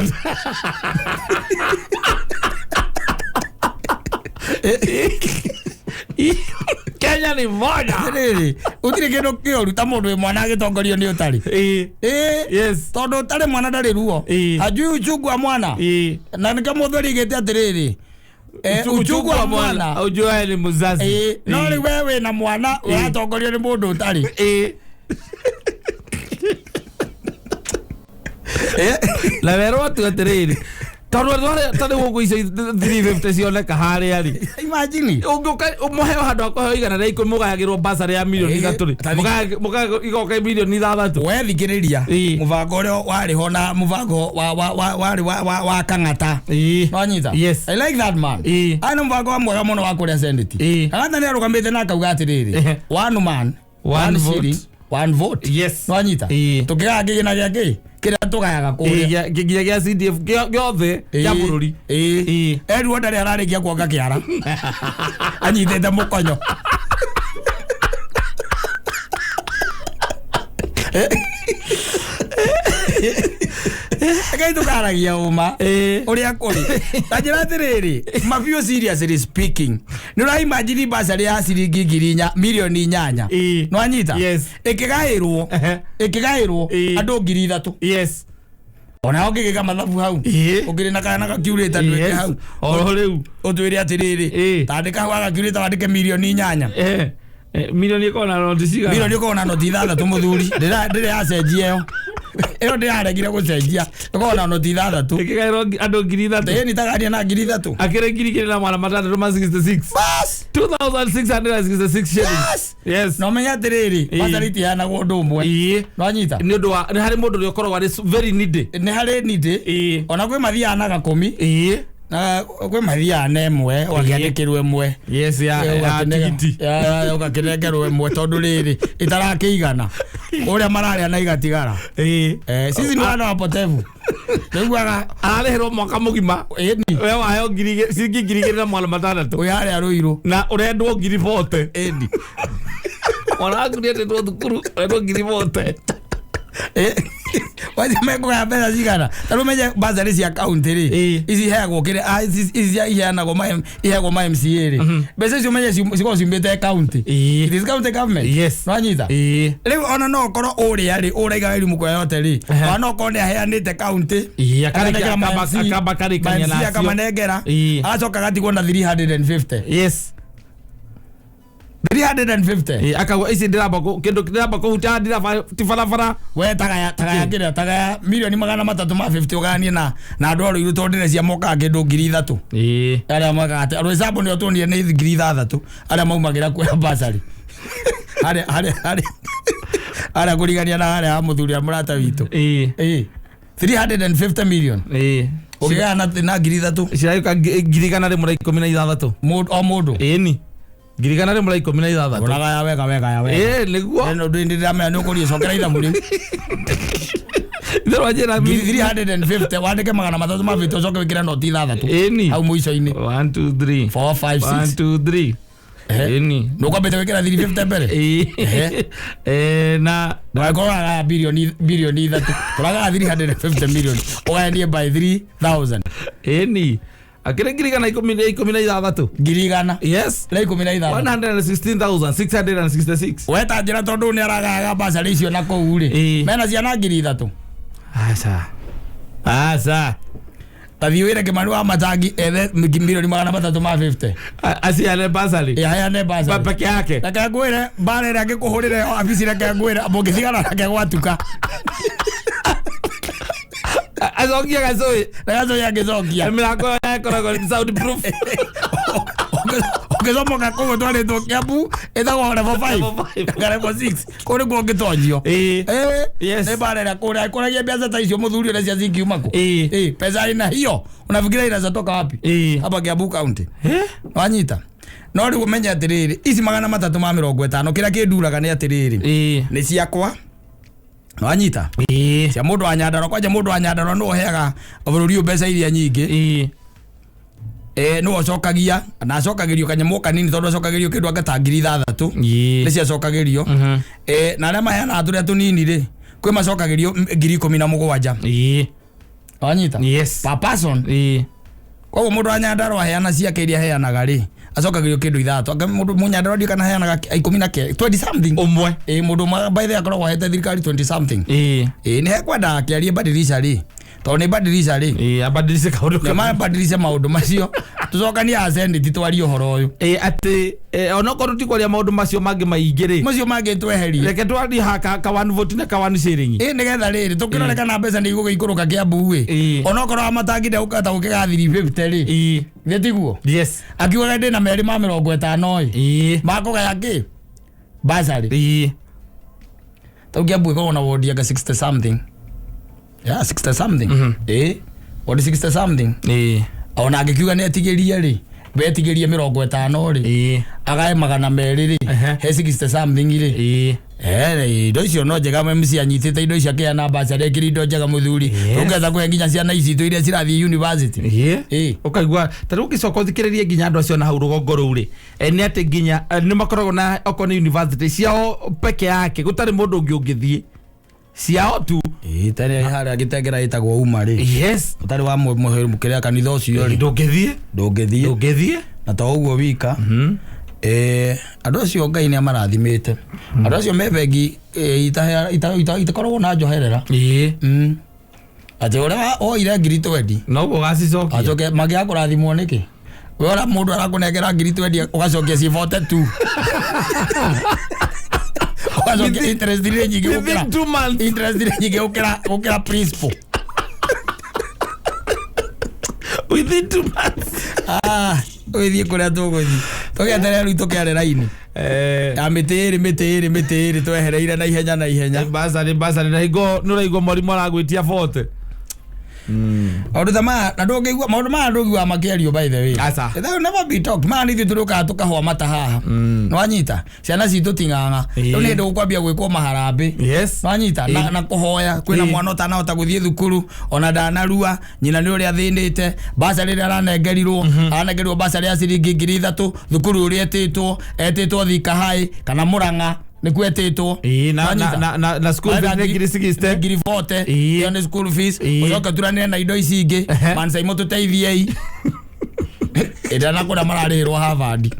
B: Kenya ni moja.
A: Atĩrĩrĩ, gũtirĩ kĩndũ kĩũru ta mũndũ wĩ mwana agĩtongorio nĩ ũtarĩ.
B: Ĩĩ.
A: Ĩĩ.
B: Yes.
A: Tondũ ũtarĩ mwana ndarĩ ruo.
B: Ĩĩ.
A: Hajui uchungu wa mwana.
B: Ĩĩ.
A: Na nĩkĩo mũthuri aigĩte atĩrĩrĩ, uchungu wa mwana
B: ujuae ni mzazi.
A: Ĩĩ, no rĩu we wĩna mwana ũratongorio nĩ mũndũ ũtarĩ.
B: Ĩĩ. Na werwo tu atĩrĩrĩ, tondũ tarĩ gũkũ icio 350 cioneka harĩa rĩ,
A: Imagine.
B: ũngĩũka mũheo handũ ha kũheo 110 mũgayagĩrwo basarĩ ya 3 milioni rĩ, igoka 6 milioni.
A: We thikĩrĩria.
B: Ĩĩ.
A: Mũbango ũrĩa warĩ ho na mũbango wa warĩ wa Kang'ata.
B: Ĩĩ.
A: Nwanyita?
B: Yes.
A: I like that man.
B: Ĩĩ.
A: Aya nĩ mũbango wa mwega mũno wa kũrĩa Senate.
B: Ĩĩ.
A: Kang'ata nĩ arũgamĩte na akauga atĩrĩrĩ,
B: Ehe.
A: one man,
B: One vote.
A: shilling, one vote.
B: Yes.
A: Nwanyita?
B: Ĩĩ.
A: Tũkĩgaya kĩgĩna gĩa kĩ kĩrĩa tũgayaga
B: Ĩĩ,
A: kũrĩa.
B: nginya gĩa CDF gĩothe kĩa bũrũri.
A: Ĩĩ.
B: Ĩĩ.
A: Erirwo ndarĩ ararĩkia kuonga kĩara anyitĩte mũkonyo. Ngai, tũkaragia ũma
B: Ĩĩ.
A: ũrĩa kũrĩ. Ta njĩra atĩrĩrĩ, mabiũ, seriously speaking, nĩ ũraimagine basarĩ ya ciringi 4,000, 8 milioni?
B: Ĩĩ.
A: Nĩwanyita?
B: Yes.
A: Ĩkĩgaĩrwo
B: Ehe.
A: ĩkĩgaĩrwo
B: Ĩĩ.
A: andũ 3,000.
B: Yes.
A: Ona ũngĩgĩka mathabu hau,
B: Ĩĩ.
A: ũngĩrĩ na kana gakiurĩta ndwĩke
B: Yes.
A: hau.
B: Oro rĩu.
A: Ũtwĩre atĩrĩrĩ,
B: Ĩĩ.
A: tandĩka hau agakiurĩta wandĩke 8 milioni.
B: Eh, milioni ĩkoragwo na noti cigana?
A: Milioni ũkorwo na noti 6 mũthuri. Ndĩrĩ yacenjia ĩyo, ĩyo ndĩraregire gũcenjia, ĩkorwo na noti 6.
B: Ĩkĩgaĩrwo andũ 3,000.
A: Ĩni tagania na 3,000.
B: Akĩrĩ 2600.
A: Bas.
B: 2666 shillings.
A: Bas.
B: Yes.
A: Na ũmenye atĩrĩrĩ,
B: Ĩĩ.
A: basarĩ itiheanagwo ũndũ ũmwe.
B: Ĩĩ.
A: Nwanyita?
B: Nĩ ũndũ wa nĩ harĩ mũndũ ũrĩa ũkoragwo arĩ very needy.
A: Nĩ harĩ nindĩ.
B: Ĩĩ.
A: Ona kwĩ mathiaga na gakũmi.
B: Ĩĩ.
A: Na kwĩ mathiaga na ĩmwe, ũgakĩandĩkĩrwo ĩmwe.
B: Yes, ya tigiti.
A: Ũgakĩnengerwo ĩmwe tondũ rĩrĩ ĩtarakĩigana ũrĩa mararĩa na igatigara.
B: Ĩĩ.
A: Eh, sisi ni wana wapotevu nĩguaga.
B: Ararĩhĩrwo mwaka mũgima.
A: Ĩni.
B: We waheo ciringi 2600.
A: Wĩ harĩa Rũirũ.
B: Na ũrendwo 40,000.
A: Ĩni.
B: Mwana waku nĩetĩtwo thukuru, ũrendwo 40,000.
A: Waci mekũgaya mbeca cigana? Ta rĩu menye bursary cia county rĩ,
B: Ĩĩ.
A: ici iheagwo kĩrĩa, ici iheanagwo ma iheagwo ma MCA rĩ, mbeca icio menye cikoragwo ciumĩte county.
B: Ĩĩ.
A: It is county government.
B: Yes.
A: Nwanyita?
B: Ĩĩ.
A: Rĩu ona no ũkorwo ũrĩa rĩ, ũraiga Wairimu yote rĩ,
B: Ehe.
A: ona no ũkorwo nĩ aheanĩte county.
B: Ĩĩ, akarĩkia-
A: Akanengera ma MC,
B: akamba akarĩkania
A: ma MC
B: nacio.
A: akamanengera.
B: Ĩĩ.
A: Agacoka agatigwo na 350.
B: Yes.
A: 350.
B: Ĩĩ, akauga ici ndĩramba kĩndũ ndĩramba kũhuta ndiraba ti barabara.
A: We tagaya tagaya kĩrĩa tagaya milioni 350 ũgayanie na andũ a Ruiru tondũ ndĩrecia mokaga kĩndũ 3,000.
B: Ĩĩ.
A: Arĩa mokaga atĩ rwĩcambo nĩo tuonire nĩ 6,000 arĩa maumagĩra kuoya basarĩ harĩa harĩa harĩa harĩa kũrigania na harĩa ha mũthuri wa mũrata witũ.
B: Ĩĩ.
A: Ĩĩ, 350 million.
B: Ĩĩ.
A: Ũkĩgaya na 3,000.
B: Ciragĩũka 116,000.
A: O mũndũ.
B: Ĩni, 116,000.
A: Ũragaya wega wega ya wega.
B: Ĩĩ, nĩguo.
A: Ĩno ndĩramenya nĩ ũkũria cokera ithabu rĩu.
B: Itherũ wanjĩra.
A: 350 wandĩke 350 ũcoke wĩkĩre noti ithathatũ
B: Ĩni.
A: hau mũico-inĩ.
B: 1 2 3
A: 4 5
B: 1
A: 6.
B: 2 3. Ĩni.
A: Nũkwambĩte gwĩkĩra 350 mbere.
B: Ĩĩ.
A: Ehe.
B: Eh, na
A: Ndũgagĩkorwo ũragaya bilioni 3, tũragaya 350 million ũgayanie by 3000.
B: Ĩni, akĩrĩ 116,000.
A: 116,000.
B: Yes. 116,666.
A: Weta njĩra tondũ nĩ aragayaga basarĩ icio na kũu rĩ,
B: Ĩĩ.
A: mena ciana 3,000.
B: Aca, aca.
A: Tathiĩ wĩre Kĩmani wa Matangi ethe milioni 350.
B: Aciane basarĩ.
A: Ĩheane basarĩ
B: peke yake.
A: Reke ngwĩre mbara ĩrĩa angĩkũhũrĩra ĩyo wabici, reke ngwĩre mũngĩtigana nake gwatuka.
B: Acokia gacũĩ.
A: Reke angĩcokia.
B: Mĩrango ĩyo ĩkoragwo ĩ sound proof.
A: Ũngĩcomoka kũu ũtwarĩtwo Kiambu ĩtagwo level 5.
B: Level five.
A: Kana level 6 kũu nĩkuo ũngĩtonjio.
B: Ĩĩ.
A: Ĩĩ.
B: Yes.
A: Nĩ mbara ĩrĩa kũrĩa kũragia mbeca ta icio mũthuri ũrĩa cia cingiuma kũ.
B: Ĩĩ.
A: Ĩĩ, pesa ina hiyo unafikiria inaweza toka wapi?
B: Ĩĩ.
A: Hapa Kiambu County.
B: Eh?
A: Wanyita? No rĩu ũmenye atĩrĩrĩ, ici 350 kĩrĩa kĩnduraga nĩ atĩrĩrĩ,
B: Ĩĩ.
A: nĩ ciakwa, wanyita?
B: Ĩĩ.
A: Cia mũndũ wa Nyandarua. Kwanja mũndũ wa Nyandarua nĩwe ũheaga bũrũri ũyũ mbeca iria nyingĩ.
B: Ĩĩ.
A: Nĩwe ũcokagia na acokagĩrio kanyamũ kanini tondũ acokagĩrio kĩndũ anga ta 6,000.
B: Ĩĩ.
A: Nĩ ciacokagĩrio. Na arĩa maheanaga tũrĩa tũnini rĩ, kwĩ macokagĩrio 17,000.
B: Ĩĩ.
A: Wanyita?
B: Yes.
A: Per person.
B: Ĩĩ.
A: Koguo mũndũ wa Nyandarua aheana ciake iria aheanaga rĩ, acokagĩrio kĩndũ ithatũ. Anga mũndũ Mũnyandarua ndiũ kana aheanaga ikũmi na ke 20 something.
B: Ũmwe.
A: Ĩĩ, mũndũ ũmwe by the way akoragwo ahete thirikari 20 something.
B: Ĩĩ.
A: Ĩĩ, nĩ hekwenda akĩarie badilisha rĩ, tondũ nĩ badilisha rĩ.
B: Ĩĩ, abadilishe kaũndũ.
A: Nĩ mabadilishe maũndũ macio tũcokanie a senate twarie ũhoro ũyũ.
B: Ĩĩ, atĩ onokorwo tikwaria maũndũ macio mangĩ maingĩ rĩ,
A: macio mangĩ tweherie.
B: Reke twarie ha ka one vote na ka one shilling.
A: Ĩ, nĩgetha rĩrĩ tũkĩrore kana mbeca nĩ igũgĩikũrũka Kiambu ĩ.
B: Ĩĩ.
A: Onokorwo wa Matangi ndegũkahota gũkĩga 350 rĩ.
B: Ĩĩ.
A: Githĩ tiguo?
B: Yes.
A: Akiugaga ndĩna 250 ĩ.
B: Ĩĩ.
A: Makũgaya kĩ basarĩ.
B: Ĩĩ.
A: Tau Kiambu ĩkoragwo na wodi anga 60 something, yeah, 60 something. Ĩ, wodi 60 something.
B: Ĩĩ.
A: Ona angĩkiuga nĩ etigĩrie rĩ, wetigĩrie 50 rĩ,
B: Ĩĩ.
A: agae 200 rĩ,
B: Ehe.
A: he 60 something rĩ.
B: Ĩĩ.
A: Eh, indo icio no njega MC anyitĩte indo icio akĩheana basarĩ ekĩre indo njega mũthuri.
B: Yes.
A: Tũngĩhota kũhe nginya ciana ici itũ iria cirathiĩ university.
B: Ĩĩ.
A: Ĩĩ.
B: Ũkaigua ta rĩu ũngĩcoka ũthikĩrĩrie nginya andũ acio na hau rũgongo rũu rĩ, nĩ atĩ nginya nĩ makoragwo na okorwo nĩ university ciao peke yake, gũtarĩ mũndũ ũngĩ ũngĩthiĩ, ciao tu.
A: Ĩĩ, tene harĩa gĩtengera ĩtagwo uma rĩ,
B: Yes.
A: ũtarĩ wa mũkĩrĩa kanitha ũcio rĩ,
B: Ndũngĩthiĩ.
A: ndũngĩthiĩ.
B: Ndũngĩthiĩ.
A: Na to ũguo wika, andũ acio Ngai nĩ amarathimĩte, andũ acio me bengi itakoragwo na njoherera.
B: Ĩĩ.
A: Atĩ ũrĩa woire 20,000
B: Noguo ũgacicokia.
A: acoke mangĩaga kũrathimwo nĩkĩ? We ora mũndũ arakũnengera 20,000 ũgacokia ci 42, ũgacokia interest irĩ nyingĩ gũkĩra
B: Within 2 months.
A: Interest irĩ nyingĩ gũkĩra principal.
B: Within 2 months.
A: Ah, ũgĩthiĩ kũrĩa tũgũthiĩ tũgĩeterera rĩu tũkĩare raini ya mĩtĩ ĩrĩ mĩtĩ ĩrĩ mĩtĩ ĩrĩ twehereire na ihenya na ihenya.
B: Basarĩ, basarĩ, na hingo nĩ ũraigua mwarimũ aragwĩtia bote.
A: Maũndũ ta maya na ndũngĩigua maũndũ maya ndũngĩigua makĩario by the way.
B: Aca.
A: They will never be talked. Maya nĩ ithuĩ tũrĩũkaga tũkahũa mata haha. Nĩwanyita? Ciana citũ ti ng'ang'a.
B: Ĩĩ.
A: Rĩu nĩ hĩndĩ gũkwambia gwĩkwo maharambĩ.
B: Yes.
A: Nwanyita?
B: Ĩĩ.
A: Na kũhoya kwĩna
B: Ĩĩ.
A: mwana ũtanahota gũthiĩ thukuru ona ndanarua nyina nĩ ũrĩa athĩnĩte basarĩ ĩrĩa aranengerirwo basarĩ ya ciringi 3,000 thukuru ũrĩa etĩtwo Thika High kana Murang'a. Nĩ kwetĩtwo.
B: Ĩĩ, na school fees nĩ ngiri 60.
A: Ngiri 40.
B: Ĩĩ.
A: Ĩyo nĩ school fees.
B: Ĩĩ.
A: Ũcoke turanĩre na indo ici ingĩ. Mansaimo tũteithiei ĩrĩa na kũrĩa mararĩhĩrwo Harvard.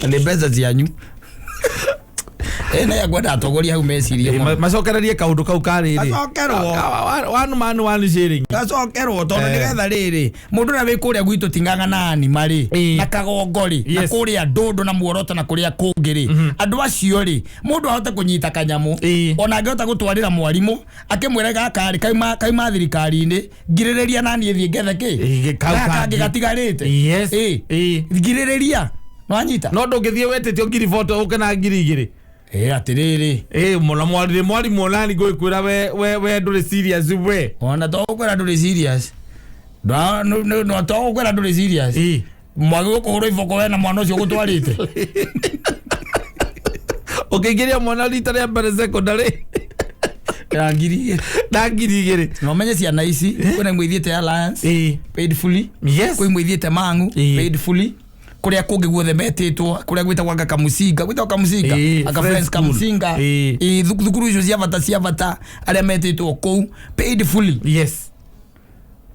A: Na nĩ mbeca cianyu. Ĩ nĩ ngwenda atongoria hau mecirie
B: Ĩĩ,
A: mũno.
B: Macokererie kaũndũ kau karĩrĩ.
A: Macokerwo.
B: One man one shilling.
A: Gacokerwo tondũ
B: Eh.
A: nĩgetha rĩrĩ mũndũ ũrĩa wĩ kũrĩa gwitũ ting'ang'anani marĩ
B: Ĩĩ.
A: na kagongo rĩ na kũrĩa ndũndũ na muoroto na kũrĩa kũngĩ rĩ, andũ acio rĩ, mũndũ ahote kũnyita kanyamũ. Ona angĩhota gũtwarĩra mwarimũ akĩmwĩre gaka rĩ kauma thirikari-inĩ, ngirĩrĩria naniĩ thiĩ ngethe kĩ
B: Ĩĩ, kau
A: gaka
B: kangĩ.
A: kangĩ gatigarĩte. Ĩĩ. Ngirĩrĩria nwanyita.
B: No ndũngĩthiĩ wetĩtio ngiri 40 ũke na ngiri 2.
A: Ĩ atĩrĩrĩ.
B: Ĩĩ, mũno mwarimũ mwarimũ onani ngũgĩkwĩra we ndũrĩ serious we.
A: Ona to gũkwĩra ndũrĩ serious. No to gũkwĩra ndũrĩ serious. Mwagi gũkũhũrwo iboko we na mwana ũcio ũgũtwarĩte.
B: Ũkĩingĩria mwana rita rĩa mbere secondary
A: Ya ngiri 2.
B: Na ngiri 2.
A: Na ũmenye ciana ici kwĩna imwe ithiĩte Alliance paid fully, kwĩ imwe ithiĩte Mang'u paid fully, kũrĩa kũngĩ guothe metĩtwo kũrĩa gwĩtagwo anga Kamucinga, gwĩtagwo Kamucinga, anga
B: Friends
A: Friends
B: School.
A: Kamucinga. Ĩĩ, thukuru icio cia bata cia bata arĩa metĩtwo kũu paid fully.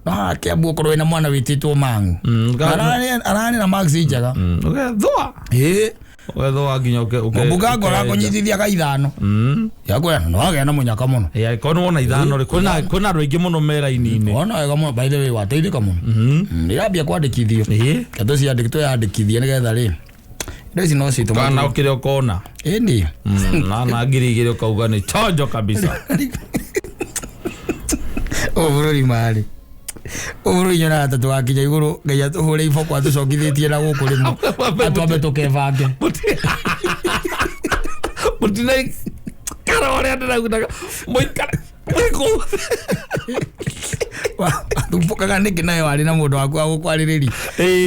A: No haha Kiambu okorwo wĩna mwana wĩtĩtwo Mang'u ararĩ na marks njega.
B: Ũgethũa.
A: Ĩĩ.
B: Ũgethũa nginya
A: Mũmbunge ngora kũnyitithia ga 5 yakwĩra no wagĩa na mũnyaka mũno.
B: Ĩĩ, angĩkorwo nĩ wona 5 rĩ, kwĩna andũ aingĩ mũno me raini-inĩ.
A: Wona wega mũno, by the way, wateithĩka mũno. Ĩrambia kwandĩkithio. Reke tũciandĩke, twĩyandĩkithie nĩgetha rĩ indo ici no citũ.
B: Kana ũkĩrĩa ũkona.
A: Ĩni.
B: Na ngiri 2 ũkauga nĩ chonjo kabisa.
A: Ũyũ bũrũri marĩ ũyũ bũrũri nyonaga ta tũgakinya igũrũ Ngai atũhũre iboko atũcokithĩtie na gũkũ rĩmwe atwambe tũkebange.
B: Mũtinaikara ũrĩa ndĩraugaga mũikare mwĩ
A: Wathumbũkaga nĩkĩ nawe warĩ na mũndũ waku wa gũkwarĩrĩria?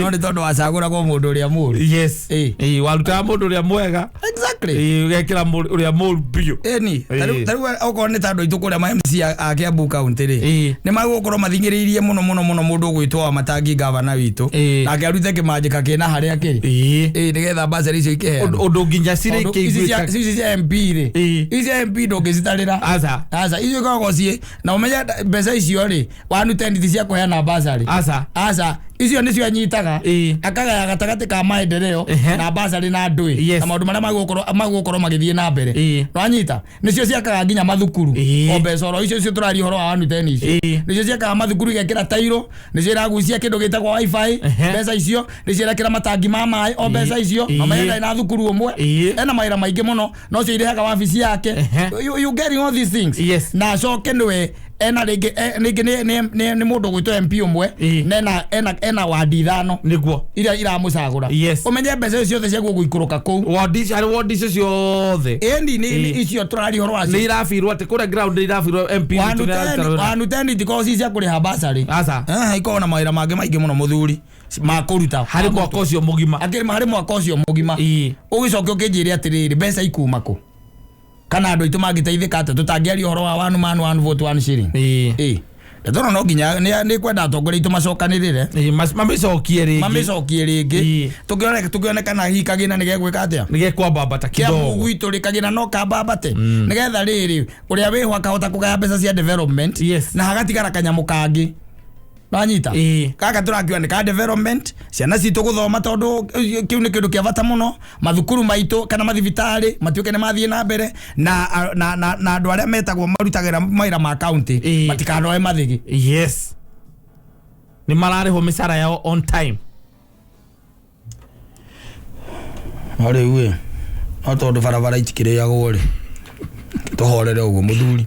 A: No nĩ tondũ wacagũragwo mũndũ ũrĩa mũũru.
B: Yes.
A: Ĩĩ.
B: Ĩĩ, warutaga mũndũ ũrĩa mwega.
A: Exactly.
B: Ĩĩ, ũgekĩra ũrĩa mũru biũ.
A: Ĩni tarĩu okorwo nĩ ta andũ aitũ kũrĩa ma MC a Kiambu County rĩ, nĩ magũkorwo mathing'ĩrĩirie mũno mũno mũno mũndũ ũgwĩtwo wa Matangi, gavana witũ, nake arute kĩmanjĩka kĩna harĩa kĩrĩ. Ĩĩ, nĩgetha basarĩ icio ikĩheanwo.
B: Ũndũ nginya cirĩ
A: Tondũ ici
B: ikĩiguĩka.
A: ici cia MP rĩ, ici cia MP ndũngĩcitarĩra.
B: Aca.
A: Aca, icio ikoragwo ciĩ na ũmenye mbeca icio rĩ wanu tendi cia kũheana basarĩ.
B: Aca.
A: Aca, icio nĩcio anyitaga akagaya gatagatĩ ka maendeleo na basarĩ na ndũĩ na maũndũ marĩa magũkorwo magĩthiĩ na mbere. Nwanyita nĩcio ciakaga nginya mathukuru. O mbeca oro icio icio tũraria ũhoro wa wanu teni icio nĩcio ciakaga mathukuru, igekĩra tairo, nĩcio iragucia kĩndũ gĩtagwo wifi. Mbeca icio nĩcio irekĩra matangi ma maĩ o mbeca icio. Na ũmenye ndarĩ na thukuru ũmwe, ena mawĩra maingĩ mũno, nocio irĩhaga wabici yake. You getting all these things?
B: Yes.
A: Na acoke nĩwe ena rĩngĩ rĩngĩ nĩ mũndũ ũgwĩtwo MP ũmwe na ena wandi 5
B: Nĩguo.
A: iria iramũcagũra. Ũmenye mbeca icio ciothe ciaguo gũikũrũka kũu.
B: Wodi harĩ wodi icio ciothe.
A: Ĩni nĩ icio tũraria ũhoro
B: Nĩ
A: wacio.
B: irabirwo atĩ kũrĩa ground nĩ irabirwo MP witũ nĩ araruta wĩra.
A: Wanu teni itikoragwo ci cia kũrĩha basarĩ.
B: Aca.
A: Ikoragwo na mawĩra mangĩ maingĩ mũno mũthuri ma kũruta
B: Harĩ mwaka ũcio mũgima.
A: Akĩrĩ harĩ mwaka ũcio mũgima. Ũgĩcoke ũkĩnjĩre atĩrĩrĩ, mbeca ikuma kũ kana andũ aitũ mangĩteithĩka atĩa tũtangĩaria ũhoro wa one man one vote one shilling? Ĩĩ, ndona no nginya nĩ kwenda atongoria aitũ macokanĩrĩre.
B: Ĩĩ, mamĩcokie rĩngĩ.
A: Mamĩcokie rĩngĩ. Tũkĩone kana hihi kagĩna nĩ gegwĩka atĩa.
B: Nĩ gekwambambata
A: Kĩambu
B: kidogo.
A: gwitũ rĩ, kagĩna no kambambate nĩgetha rĩrĩ ũrĩa wĩho akahota kũgaya mbeca cia development na hagatigara kanyamũ kangĩ nanyita gaka tũrakiuga nĩ ka development, ciana citũ gũthoma, tondũ kĩu nĩ kĩndũ kĩa bata mũno, mathukuru maitũ kana mathibitarĩ matuĩke nĩ mathiĩ na mbere na andũ arĩa metagwo marutagĩra mawĩra ma county matikanoe mathĩgĩ.
B: Yes, nĩ mararĩhwo mĩcara yao on time.
A: No rĩu ĩ no tondũ barabara itikĩrĩagwo rĩ, tũhorere ũguo mũthuri.